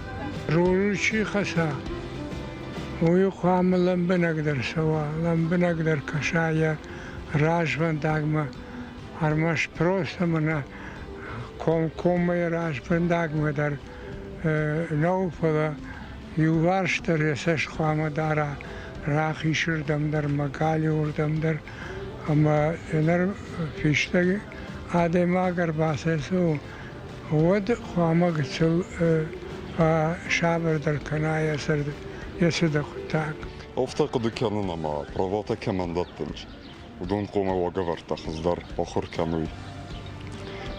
Рулыл чи хӕца, уый хъуамӕ лӕмбынӕгдӕр цӕуа, лӕмбынӕгдӕр кӕса йӕ развӕндагмӕ, ӕрмӕст просто мӕнӕ комкоммӕ йӕ развӕндагмӕ дӕр нӕу, фӕлӕ иуварс дӕр йӕ цӕст хъуамӕ дара рахисырдӕм дӕр ӕмӕ галиуырдӕм дӕр ӕмӕ ныр фистӕг адӕймаг ӕрбацӕуы, уӕд хъуамӕ гыццыл фӕсабырдӕр кӕна йӕ цыды хъуыддаг. Афтӕ хъуыды кӕнын ӕмӕ праватӕ кӕмӕн дӕттынц, уыдон хъуамӕ уагӕвӕрдтӕ хуыздӕр ахуыр кӕной.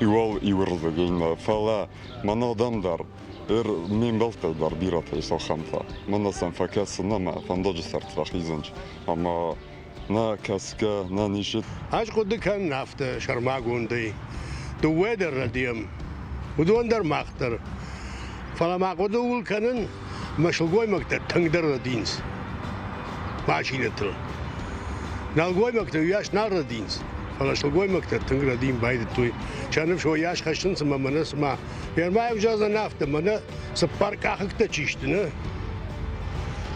Иуал иуырдыгӕй нӕ, фӕлӕ мӕн адӕм дӕр, ме мбӕлттӕй дӕр бирӕтӕ ис ахӕмтӕ. Мӕнӕ сӕм фӕкӕсын ӕмӕ фӕндаджы сӕрты фӕхизынц ӕмӕ нӕ кӕсгӕ, нӕ ницы. Ӕз хъуыды кӕнын афтӕ сӕрмагондӕй. Дыууӕ дӕр рӕдийӕм, уыдон дӕр, мах дӕр. Фӕлӕ ма хъуыды ууыл кӕнын, мӕ сылгоймӕгтӕ тынгдӕр рӕдийынц машинӕтыл. Нӕлгоймӕгтӕ уыйас нал рӕдийынц, фӕлӕ сылгоймӕгтӕ тынг рӕдийын байдыдтой. Сӕ ныфс уыйас хӕссынц ӕмӕ мӕнӕ цыма Ӕрмӕ ӕвзӕрдзӕн афтӕ, мӕнӕ цыппар къахыгтӕ чи сты, нӕ?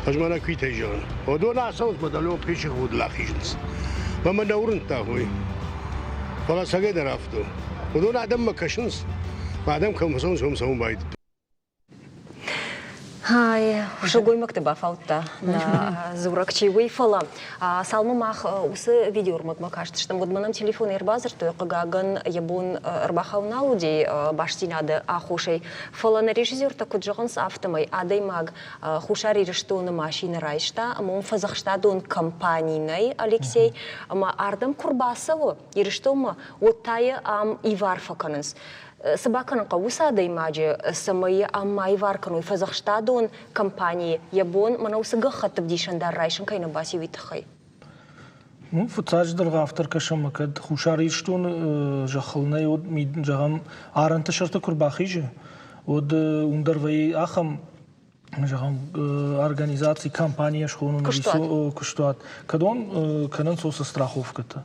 Ӕз мӕнӕ куитӕй зӕгъын. Уыдон ацӕуынц мӕ дӕлӕ пешеходыл ахизынц. Мӕ мӕ нӕ уырныдта уый. Фӕлӕ цӕгӕй дӕр афтӕ у. Уыдон адӕммӕ кӕсынц, адӕм кӕм фӕцӕуынц, уым цӕуын байдыдтой. Сылгоймӕгты бафаудта дзурӕг чи уый, фӕлӕ цалынмӕ мах уыцы видеоӕрмӕгмӕ кастыстӕм, уӕдмӕ нӕм телефонӕй ӕрбадзырдтой, хъыгагӕн, йӕ бон ӕрбахауын нал уыди бастдзинады аххосӕй. Фӕлӕ нӕ режиссертӕ куыд зӕгъынц, афтӕмӕй адӕймаг Хуссар Ирыстоны машинӕ райста ӕмӕ уым фӕдзӕхстадон компани нӕй, Алексей, ӕмӕ ардӕм куы рбацӕуы Ирыстонмӕ, уӕд та йӕ ам ивар фӕкӕнынц. Цы бакӕнын хъӕуы уыцы адӕймаджы, цӕмӕй йӕ ам ма ивар кӕной фӕдзӕхстадон компанийы йӕ бон мӕнӕ уыцы гӕххӕтты ӕвдисӕндар райсын кӕй нӕ баци, уый тыххӕй? Ну, фыццаджыдӕр автор кӕсӕм, кӕд Хуссар Ирыстоны зӕххыл нӕй, уӕд, зӕгъӕм, арӕнты сӕрты куы рбахизы, уӕд уым дӕр вӕййы ахӕм зӕгъӕм, организаци, компанийӕ схонын куыстуат, кӕдон кӕнынц уыцы страховкӕтӕ.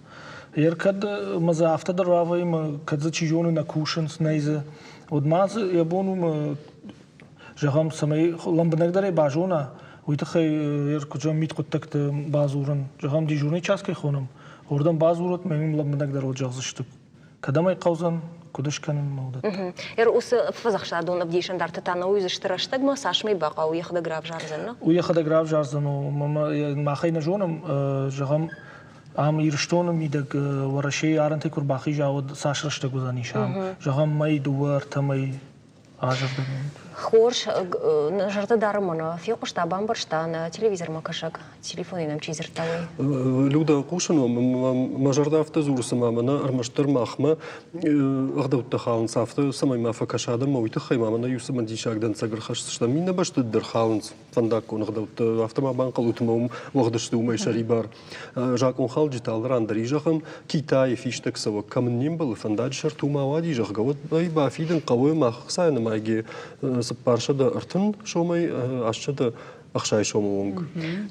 Ер кӕд мӕ дзы афтӕ дӕр рауайы, кӕд дзы чи зоны нӕ кусынц, нӕй дзы, уӕд ма дзы йӕ бон у, зӕгъӕм, цӕмӕй лӕмбынӕгдӕрӕй базона, уый тыххӕй ер куыд зӕгъӕм, мидхъуыддӕгты бадзурын, зӕгъӕм, дежурный час кӕй хонӕм, уырдӕм бадзурут, мӕ уым лӕмбынӕгдӕр уӕд зӕгъдзысты, кӕдӕм ӕй хъӕудзӕн, куыд скӕнын мӕ уыдӕттӕ. Уыцы фӕдзӕхстадон ӕвдисӕндартӕ та нӕ уыдзысты рӕстӕгмӕ, цас мӕй бахъӕуы, йӕхӕдӕг равзардзӕн, нӕ? Уый йӕхӕдӕг равзардзӕн, махӕй нӕ зонӕм, зӕгъӕм, ам Ирыстоны мидӕг Уӕрӕсейы арӕнтӕй куы рбахиза, уӕд цас рӕстӕг уыдзӕнис ам? Зӕгъӕм, мӕй, дыууӕ, ӕртӕ мӕй азырдӕм. Хорз, зӕрдӕ дары мӕнӕ фехъуыста, бамбӕрста нӕ телевизормӕ кӕсӕг, телефонӕй нӕм чи дзырдта, уый. Люда, хъусын уӕм, мӕ зӕрдӕ афтӕ дзуры, цыма мӕнӕ ӕрмӕстдӕр махмӕ ӕгъдӕуттӕ халынц, афтӕ цӕмӕй ма фӕкӕса адӕммӕ, уый тыххӕй ма мӕнӕ иу цымыдисаг дӕнцӕг ӕрхӕсдзыстӕм. Иннӕ бӕсты дӕр халынц фӕндаггон ӕгъдӕуттӕ, афтӕ ма банхъӕлут ӕмӕ уым уӕгъд сты уымӕй сӕрибар. Закъонхалджытӕ алы ран дӕр и, зӕгъӕм, Китайы фистӕг цӕуӕг кӕм не мбӕлы, фӕндаджы сӕрты уымӕ ауади, зӕгъгӕ, уӕд ӕй бафидын хъӕуы мах ӕхцайӕ нымайгӕ 430 сомӕй 860 сомы онг.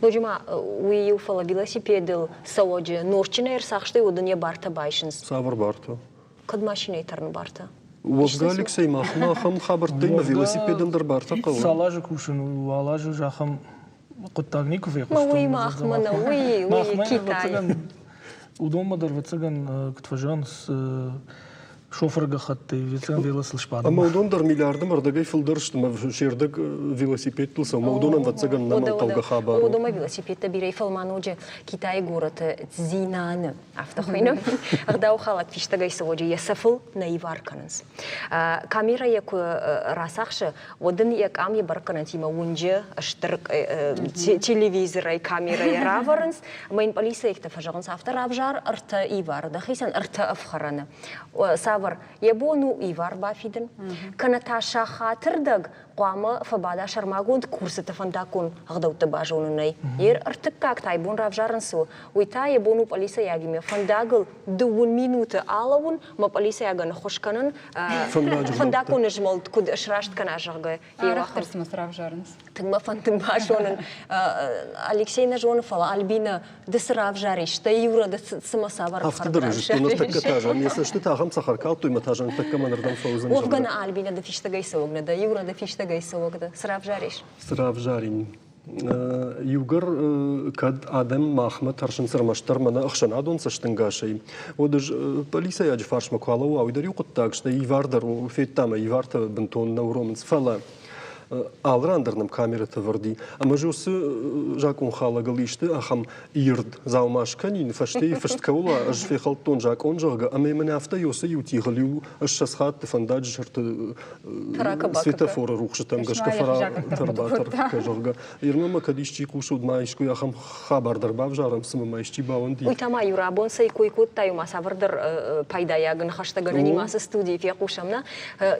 Ноджы ма уый иу, фӕлӕ велосипедыл цӕуӕджы нозтджынӕй ӕрцахстой, уӕд ын йӕ бартӕ байсынц. Цавӕр бартӕ? Куыд машинӕйы тӕрыны бартӕ? Уӕвгӕ, Алексей, махмӕ ахӕм хабӕрттӕй ма велосипедӕн дӕр бартӕ хъӕуы. Цал азы кусын, уал азы ахӕм хъуыддаг никуы фехъуыстон. Уый махмӕ нӕ, уый, уый Китайы. Уыдонмӕ дӕр, ӕвӕццӕгӕн, куыд фӕзӕгъынц, шофыры гӕххӕттӕй ӕвӕццӕгӕн велосыл сбадын. Ӕмӕ уыдон дӕр миллиарды ӕрдӕгӕй фылдӕр сты, ӕмӕ се рдӕг велосипедтыл цӕуы, ӕмӕ уыдонӕн, ӕвӕццӕгӕн, нӕмӕнхъӕугӕ хабар у. Уыдонмӕ велосипедтӕ бирӕ фӕлмӕн ноджы Китайы горӕты Цзинаны, афтӕ хуыйны, ӕгъдаухалӕг фистӕгӕй цӕуӕджы йӕ цӕфыл нӕ ивар кӕнынц. Камерӕ йӕ куы рацахсы, уӕд ын йӕ къам йӕ бӕрӕггӕнӕнтимӕ уынджы стыр телевизорӕй камерӕйӕ равӕрынц, ӕмӕ йын полицейӕгтӕ фӕзӕгъынц, афтӕ равзар ӕртӕ ивары, дӕхицӕн ӕртӕ ӕфхӕрӕны. Цавӕр? Йӕ бон у ивар бафидын, кӕнӕ та сахатырдӕг хъуамӕ фӕбада сӕрмагонд курсыты фӕндаггон ӕгъдӕуттӕ базонынӕй. Йе ртыккаг та йӕ бон равзарын цы у, уый та йӕ бон у полицейагимӕ фӕндагыл дыууын минуты алӕууын ӕмӕ полицейагӕн ӕххуыс кӕнын фӕндаггон змӕлд куыд сраст кӕна, зӕгъгӕ. Арӕхдӕр цымӕ цы равзарынц? Тынг мӕ фӕнды базонын. Алексей нӕ зоны, фӕлӕ Альбина, ды цы равзарис? Стӕй Юра, ды цымӕ цавӕр Афтӕ дӕр зыдтон, ныртӕккӕ Тазан йӕ цӕстытӕ ахӕм цӕхӕр калдтой, мӕ Тазан тӕккӕ мӕнырдӕм фӕуыдзӕн. Уӕвгӕ нӕ Альбина, ды фистӕгӕй цӕуӕг нӕ дӕ, Юра, ды фистӕгӕй цӕуӕг дӕ. Цы равзарис? Цы равзарин? Иугӕр кӕд адӕм махмӕ тӕрсынц ӕрмӕстдӕр мӕнӕ ӕхсӕнадон цӕстӕнгасӕй, уӕд ӕз полицейаджы фарсмӕ куы алӕууа, уый дӕр иу хъуыддаг, стӕй ивар дӕр федтам, ивартӕ бынтон нӕ уромынц. Фӕлӕ алы ран дӕр нӕм камерӕтӕ вӕрд и, ӕмӕ ӕз уыцы закъонхалӕгыл исты ахӕм ирд дзаума скӕнин, фӕстейы фыст кӕуыл уа, ӕз фехӕлдтон закъон, зӕгъгӕ, ӕмӕ мын афтӕ уыцы иу тигъыл иу ссӕдз хатты фӕндаджы сӕрты светофоры рухсытӕм гӕсгӕ фӕратӕр-батӕр, зӕгъгӕ. Ирмӕ ма кӕд исчи хъусы, уӕд ма искуы ахӕм хабар дӕр бавзарӕм, цымӕ ма исчи бауӕндид. Уый та ма иу рабон цӕй кой кодтай, ма цавӕрдӕр пайдайаг ныхӕстӕгӕнӕнимӕ ацы студийы фехъусӕм, нӕ?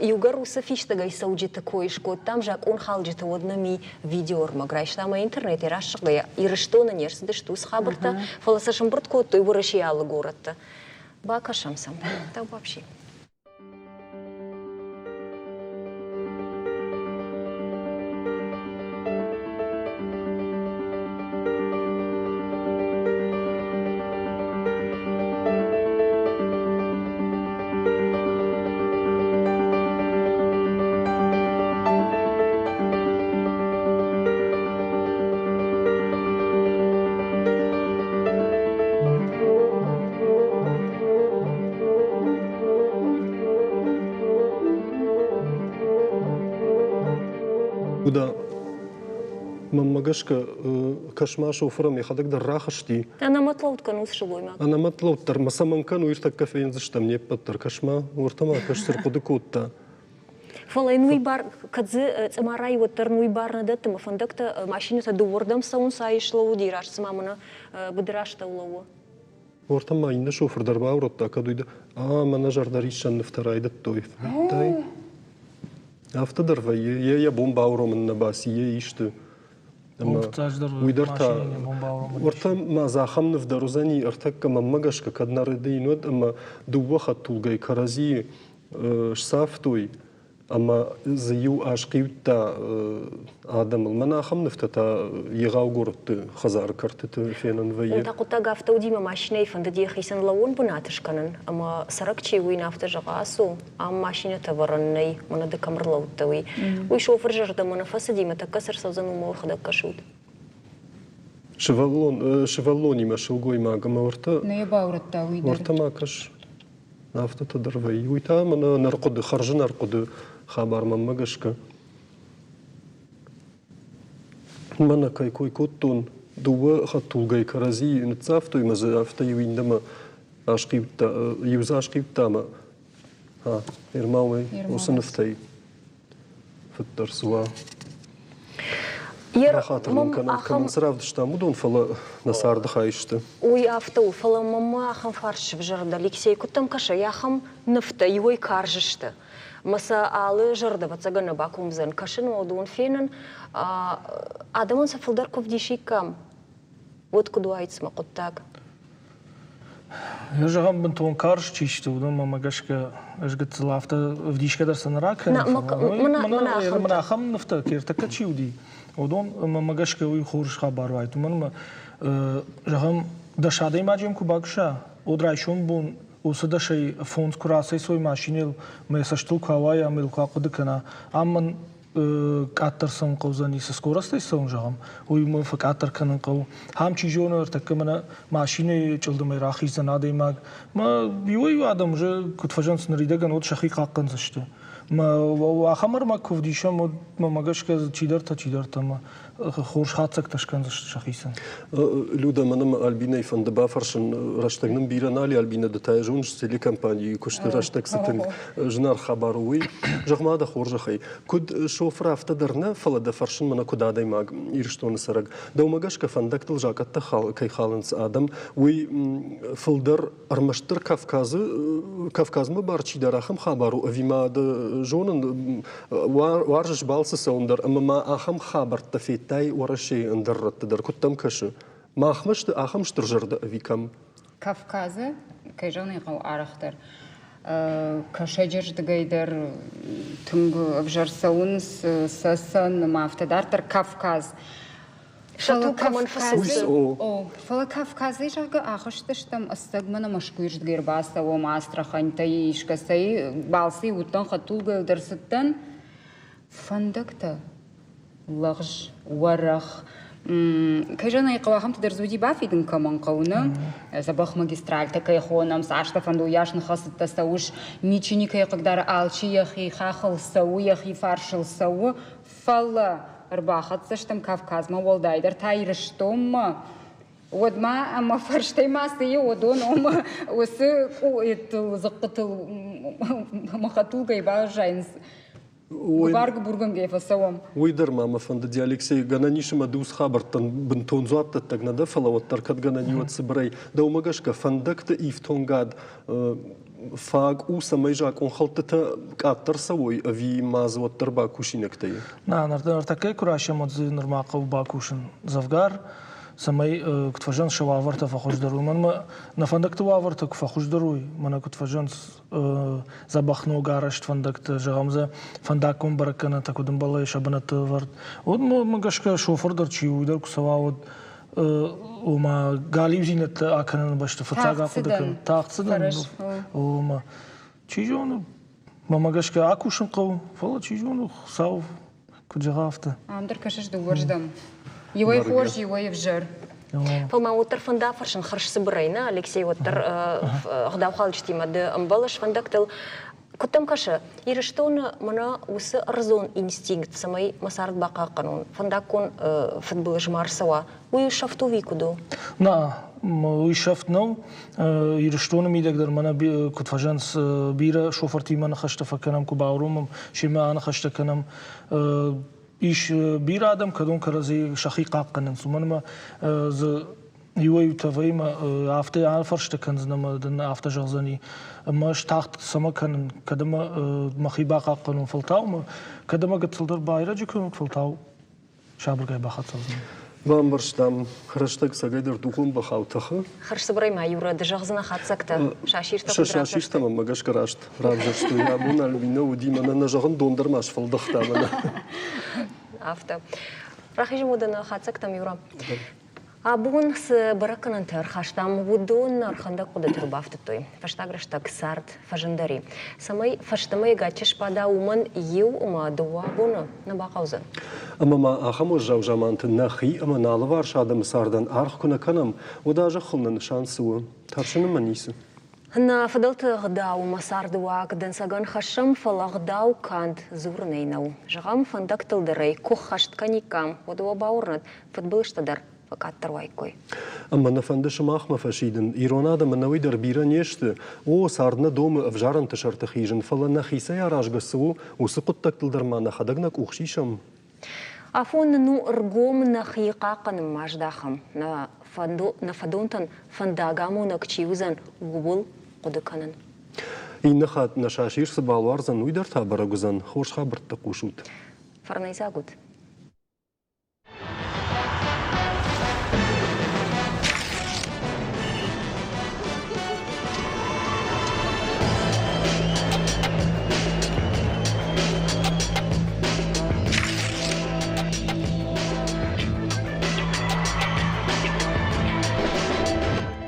Иугӕр уыцы фистӕгӕй цӕуджыты кой скодтам, закъонхалджыты, уӕд нӕм и видеоӕрмӕг райстам ӕмӕ интернетӕй расыгъгӕйӕ Ирыстоны не рцыдысты уыцы хабӕрттӕ, фӕлӕ сӕ сӕмбырд кодтой Уӕрӕсейы алы горӕтты. Бакӕсӕм сӕм. Дӕу вообще. Куда мӕнмӕ гӕсгӕ, кӕс-ма, шофырӕн йӕхӕдӕг дӕр рахызти. Ӕнӕмӕтлӕуд кӕнут сылгоймаг. Ӕнӕмӕтлӕуд дӕр ма цӕмӕн кӕну, иртӕккӕ фендзыстӕм не ппӕт дӕр. Кӕс-ма, уӕртӕ ма кӕс, цы рхъуыды кодта. Фӕлӕ йын уый бар, кӕд дзы цъымарайы уӕддӕр уый бар нӕ дӕтты, мӕ фӕндӕгтӕ, машинӕтӕ дыууӕрдӕм цӕуынц, ай слӕууыди, раст цыма мӕнӕ быдыры астӕу лӕууы. Уӕртӕ ма иннӕ шофыр дӕр баурӕдта, кӕд уый дӕр, а, мӕнӕ зӕрдӕриссӕн нывтӕ райдыдтой. Фӕндтай? Афтӕ дӕр вӕййы, йе йӕ бон бауромын нӕ баци, йе исты. Ӕмӕ уый дӕр та уӕртӕ ма дзы ахӕм ныв дӕр уыдзӕни ӕртӕккӕ мӕнмӕ гӕсгӕ, кӕд нӕ рӕдийын, уӕд ӕмӕ дыууӕ хӕдтулгӕйы кӕрӕдзийы сцавтой ӕмӕ дзы иу асхъиудта адӕмыл. Мӕн ахӕм нывтӕ та егъау горӕтты хӕдзары кӕртыты фенӕн вӕййы. Та хъуыддаг афтӕ уыди, мӕ машинӕйы фӕндыд йӕхицӕн лӕууон бынат скӕнын, ӕмӕ цӕрӕг чи у, уый афтӕ зӕгъа, ацу, ам машинӕтӕ вӕрӕн нӕй, мӕнӕ ды кӕм ӕрлӕудтӕ, уый. Уый шофыр зӕрдӕмӕ нӕ фӕцыди, мӕ тӕккӕ цы рцӕудзӕн, уымӕ уӕхӕдӕг кӕсут. Сывӕллон, сывӕллонимӕ сылгоймаг ӕмӕ уӕртӕ Нӕ йӕ баурӕдта уый дӕр. Уӕртӕ ма кӕс. Афтӕтӕ дӕр вӕййы. Уый та мӕнӕ ӕнӕрхъуыды, хӕрзӕнӕрхъуыды хабар мӕнмӕ гӕсгӕ. Мӕнӕ кӕй кой кодтон, дыууӕ хӕдтулгӕйы кӕрӕдзи ныццавтой ӕмӕ дзы афтӕ иу иннӕмӕ асхъиудта, иу дзы асхъиудта ӕмӕ Ермауӕй уыцы нывтӕй. фыддӕр цы уа. Рахатыр нын кӕнӕм, кӕмӕн цы равдыстам, уыдон, фӕлӕ нӕ царды хай сты. Уый афтӕ у, фӕлӕ мӕм ахӕм фарст сывзӕрд, Алексей, куыд дӕм кӕсы, ахӕм нывтӕ иуӕй карз сты, мӕ сӕ алы зӕрдӕ ӕвӕццӕгӕн нӕ бакомдзӕн кӕсын, уыдон фенын. Адӕмӕн сӕ фылдӕр куы вдисиккам, уӕд куыд уаид цымӕ хъуыддаг? Зӕгъӕм, бынтон карз чи сты, уыдонмӕ мӕ гӕсгӕ ӕз гыццыл афтӕ ӕвдисгӕ дӕр сӕ нӕ ракӕнын. Мӕнӕ ахӕм нывтӕ, ӕртӕккӕ чи уыди, уыдон мӕ гӕсгӕ уый хорз хабар уаид. Уымӕн ӕмӕ, зӕгъӕм, дӕс адӕймаджы йӕм куы бакуса, уӕд райсом бон уыцы дӕсӕй фондз куы рацӕйцой машинӕйыл, мӕ цӕстыл куы ауайа ӕмӕ йыл куы ахъуыды кӕна, ам мӕн къаддӕр цӕуын хъӕудзӕни, цы скоростӕй цӕуын, зӕгъӕм, уый мӕ фӕкъаддӕр кӕнын хъӕуы. Ам, чи зоны, ӕртӕккӕ мӕнӕ машинӕйы чъылдымӕй рахиздзӕн адӕймаг. Мӕ иуӕй-иу адӕм уже куыд фӕзӕгъынц, ныридӕгӕн уӕд сӕхи хъахъхъӕндзысты. Мӕ ахӕм ӕрмӕг куы вдисӕм, уӕд мӕ гӕсгӕ чидӕртӕ, чидӕртӕ мӕ хорз хатдзӕгтӕ скӕндзысты сӕхицӕн. Люда, мӕнӕ мӕ Альбинӕйы фӕнды бафӕрсын, рӕстӕг нын бирӕ нал и, Альбинӕ, ды та йӕ зоныс, телекомпанийы куысты рӕстӕг цы тынг зынаргъ хабар у, уый. Зӕгъ-ма дӕ хорзӕхӕй, куыд шофыр афтӕ дӕр нӕ, фӕлӕ дӕ фӕрсын мӕнӕ куыд адӕймаг, Ирыстоны цӕрӕг. Дӕумӕ гӕсгӕ фӕндӕгтыл закъӕттӕ кӕй халынц адӕм, уый фылдӕр ӕрмӕстдӕр Кавказы, Кавказмӕ бар чидӕр ахӕм хабар у, ӕви ма ды зонын, уарзыс балцы цӕуын дӕр ӕмӕ ма ахӕм хабӕрттӕ федтай Уӕрӕсейы ӕндӕр рӕтты дӕр, куыд дӕм кӕсы? Махмӕ сты ахӕм стыр зӕрдӕ ӕви кӕм? Кавказы, кӕй зӕгъын ӕй хъӕуы, арӕхдӕр Кӕсӕджы рдыгӕй дӕр тынг ӕвзӕр цӕуынц Цӕцӕн ӕмӕ афтӕ дарддӕр Кавказ. Фӕлӕ Кавказӕй, фӕлӕ Кавказӕй, зӕгъгӕ, ахызтыстӕм, ӕцӕг мӕнӕ Мӕскуыйы рдыгӕй ӕрбацӕуӕм Астраханьтӕй, искӕцӕй балцы уыдтӕн, хӕдтулгӕйыл дӕр цыдтӕн. Фӕндӕгтӕ лӕгъз, уӕрӕх. Кӕй зӕгъын ӕй хъӕуы, ахӕмты дӕр дзы уыди бафидын кӕмӕн хъӕуы, нӕ? Дзӕбӕх магистральтӕ кӕй хонӕм, цастӕ фӕнды, уыйас ныхӕцыдтӕ цӕуыс, ничи никӕй хъыгдары, алчи йӕхи хахыл цӕуы, йӕхи фарсыл цӕуы, Фӕлӕ ӕрбахӕццӕ стӕм Кавказмӕ, уӕлдайдӕр та Ирыстонмӕ. Уӕд ма ӕмӕ фӕрстӕй ма цы и, уыдон ома уыцы къуеттыл, дзыхъхъытыл ӕмӕ хӕдтулгӕйы баззайынц. Гуыбар-гуыбургӕнгӕ фӕцӕуӕм. Уый дӕр ма мӕ фӕндыди, Алексей, гӕнӕн ис ӕмӕ ды уыцы хабӕрттӕн бынтон дзуапдӕттӕг нӕ дӕ, фӕлӕ уӕддӕр кӕд гӕнӕн и, уӕд цыбырӕй. Дӕумӕ гӕсгӕ фӕндӕгты ифтонгад фаг у, цӕмӕй закъонхӕлдтытӕ къаддӕр цӕуой ӕви ма дзы уӕддӕр бакусинӕгтӕ и? Нӕ, ныртӕккӕ куы расӕм, уӕд дзы нырма хъӕуы бакусын дзӕвгар, цӕмӕй куыд фӕзӕгъынц, сӕ уавӕртӕ фӕхуыздӕр уой. Мӕнмӕ нӕ фӕндӕгты уавӕртӕ куы фӕхуыздӕр уой, мӕнӕ куыд фӕзӕгъынц, дзӕбӕх ног арӕзт фӕндӕгты, зӕгъӕм дзы фӕндаггон бӕрӕггӕнӕнтӕ куыд ӕмбӕлы сӕ бынӕтты ӕвӕрд, уӕд мӕ гӕсгӕ шофыр дӕр чи у, уый дӕр куы цӕуа, уӕд ома галиудзинӕдтӕ акӕныны бӕсты фыццаг ахъуыды кӕн тагъд цыдӕн ома чи зоны мӕмӕ гӕсгӕ акусын хъӕуы фӕлӕ чи зоны хуыцау куыд зӕгъа афтӕ ам дӕр кӕсыс дыууӕрдӕм иуӕй хорз иуӕй ӕвзӕр Фӕлӕ ма уӕддӕр фӕнды афӕрсын хӕрзцыбырӕй, нӕ, Алексей, уӕддӕр ӕгъдаухалджытимӕ ды ӕмбӕлыс фӕндӕгтыл. Куыд дӕм кӕсы, Ирыстоны мӕнӕ уыцы ӕрдзон инстинкт, цӕмӕй мӕ цард бахъахъхъӕнон, фӕндаггон фыдбылыз ма рцӕуа, уый сӕфт у ӕви куыд у? Нӕ, уый сӕфт нӕу. Ирыстоны мидӕг дӕр мӕнӕ куыд фӕзӕгъынц, бирӕ шофыртимӕ ныхӕстӕ фӕкӕнӕм, куы бауромӕм, семӕ аныхӕстӕ кӕнӕм. Ис бирӕ адӕм, кӕдон кӕрӕдзи сӕхи хъахъхъӕнынц, уымӕн ӕмӕ дзы иуӕй-иутӕ вӕййы афтӕ афӕрстӕ кӕндзӕн ӕмӕ дын афтӕ зӕгъдзӕни, ӕмӕ ӕз тагъд цӕмӕ кӕнын, кӕд ӕмӕ мӕхи бахъахъхъӕнон фӕлтау мӕ, кӕд ӕмӕ гыццылдӕр байрӕджы кӕнон, фӕлтау сабыргай бахӕццӕ уыдзынӕн. Бамбӕрстам, рӕстӕг цӕгӕйдӕр духон бӕхау тӕхы. Хӕрзцыбырӕй ма иу ды зӕгъдзынӕ хатдзӕгтӕ сасиртӕ Сӕ сасиртӕ мӕм гӕсгӕ раст равзӕрстой. Абон Альбинӕ уыди, мӕнӕ нӕ зӕгъын, дон дӕр ма сфӕлдӕхта мӕнӕ. Афтӕ. Рахизӕм уӕдӕ нӕ хатдзӕгтӕм, Юра. Абон цы бӕрӕггӕнӕнтӕ ӕрхастам, уыдон ӕрхӕндӕг хъуыдыты ӕрбафтыдтой. Фӕстаг рӕстӕг цард фӕзындӕр и. Цӕмӕй фӕстӕмӕ егаччы сбада, уымӕн иу ӕмӕ дыууӕ боны нӕ бахъӕудзӕн. Ӕмӕ ма ахӕм уӕззау заманты нӕхи ӕмӕ нӕ алыварс адӕмы цардӕн аргъ куы нӕ кӕнӕм, уӕд а зӕххыл нӕ нысан цы у? Тӕрсын ӕмӕ ницы. Нӕ фыдӕлты ӕгъдау ӕмӕ цардыуаг дӕнцӕгӕн хӕссӕм, фӕлӕ ӕгъдау канд дзурынӕй нӕу. Зӕгъӕм, фӕндӕгтыл дӕр ӕй куы ххӕст кӕниккам, уӕд уӕ бауырнӕд, фыдбылызтӕ дӕр. фӕкъаддӕр уаиккой. Ӕмӕ нӕ фӕнды сымахмӕ фӕсидын, ирон адӕм ӕнӕуый дӕр бирӕ не сты. О, цард нӕ домы ӕвзарӕнты сӕрты хизын, фӕлӕ нӕхицӕй аразгӕ цы у, уыцы хъуыддӕгтыл дӕр ма нӕхӕдӕг нӕ къух сисӕм. Афон нын у ргом нӕхи хъахъхъӕнынмӕ здахӕм. Нӕ фӕдонтӕн фӕндагамонӕг чи уыдзӕн, ууыл хъуыды кӕнын. Иннӕ хатт нӕ сасир цы балуардзӕн, уый дӕр та бӕрӕг уыдзӕн. Хорз хабӕрттӕ хъусут. Фӕрнӕйдзаг ут.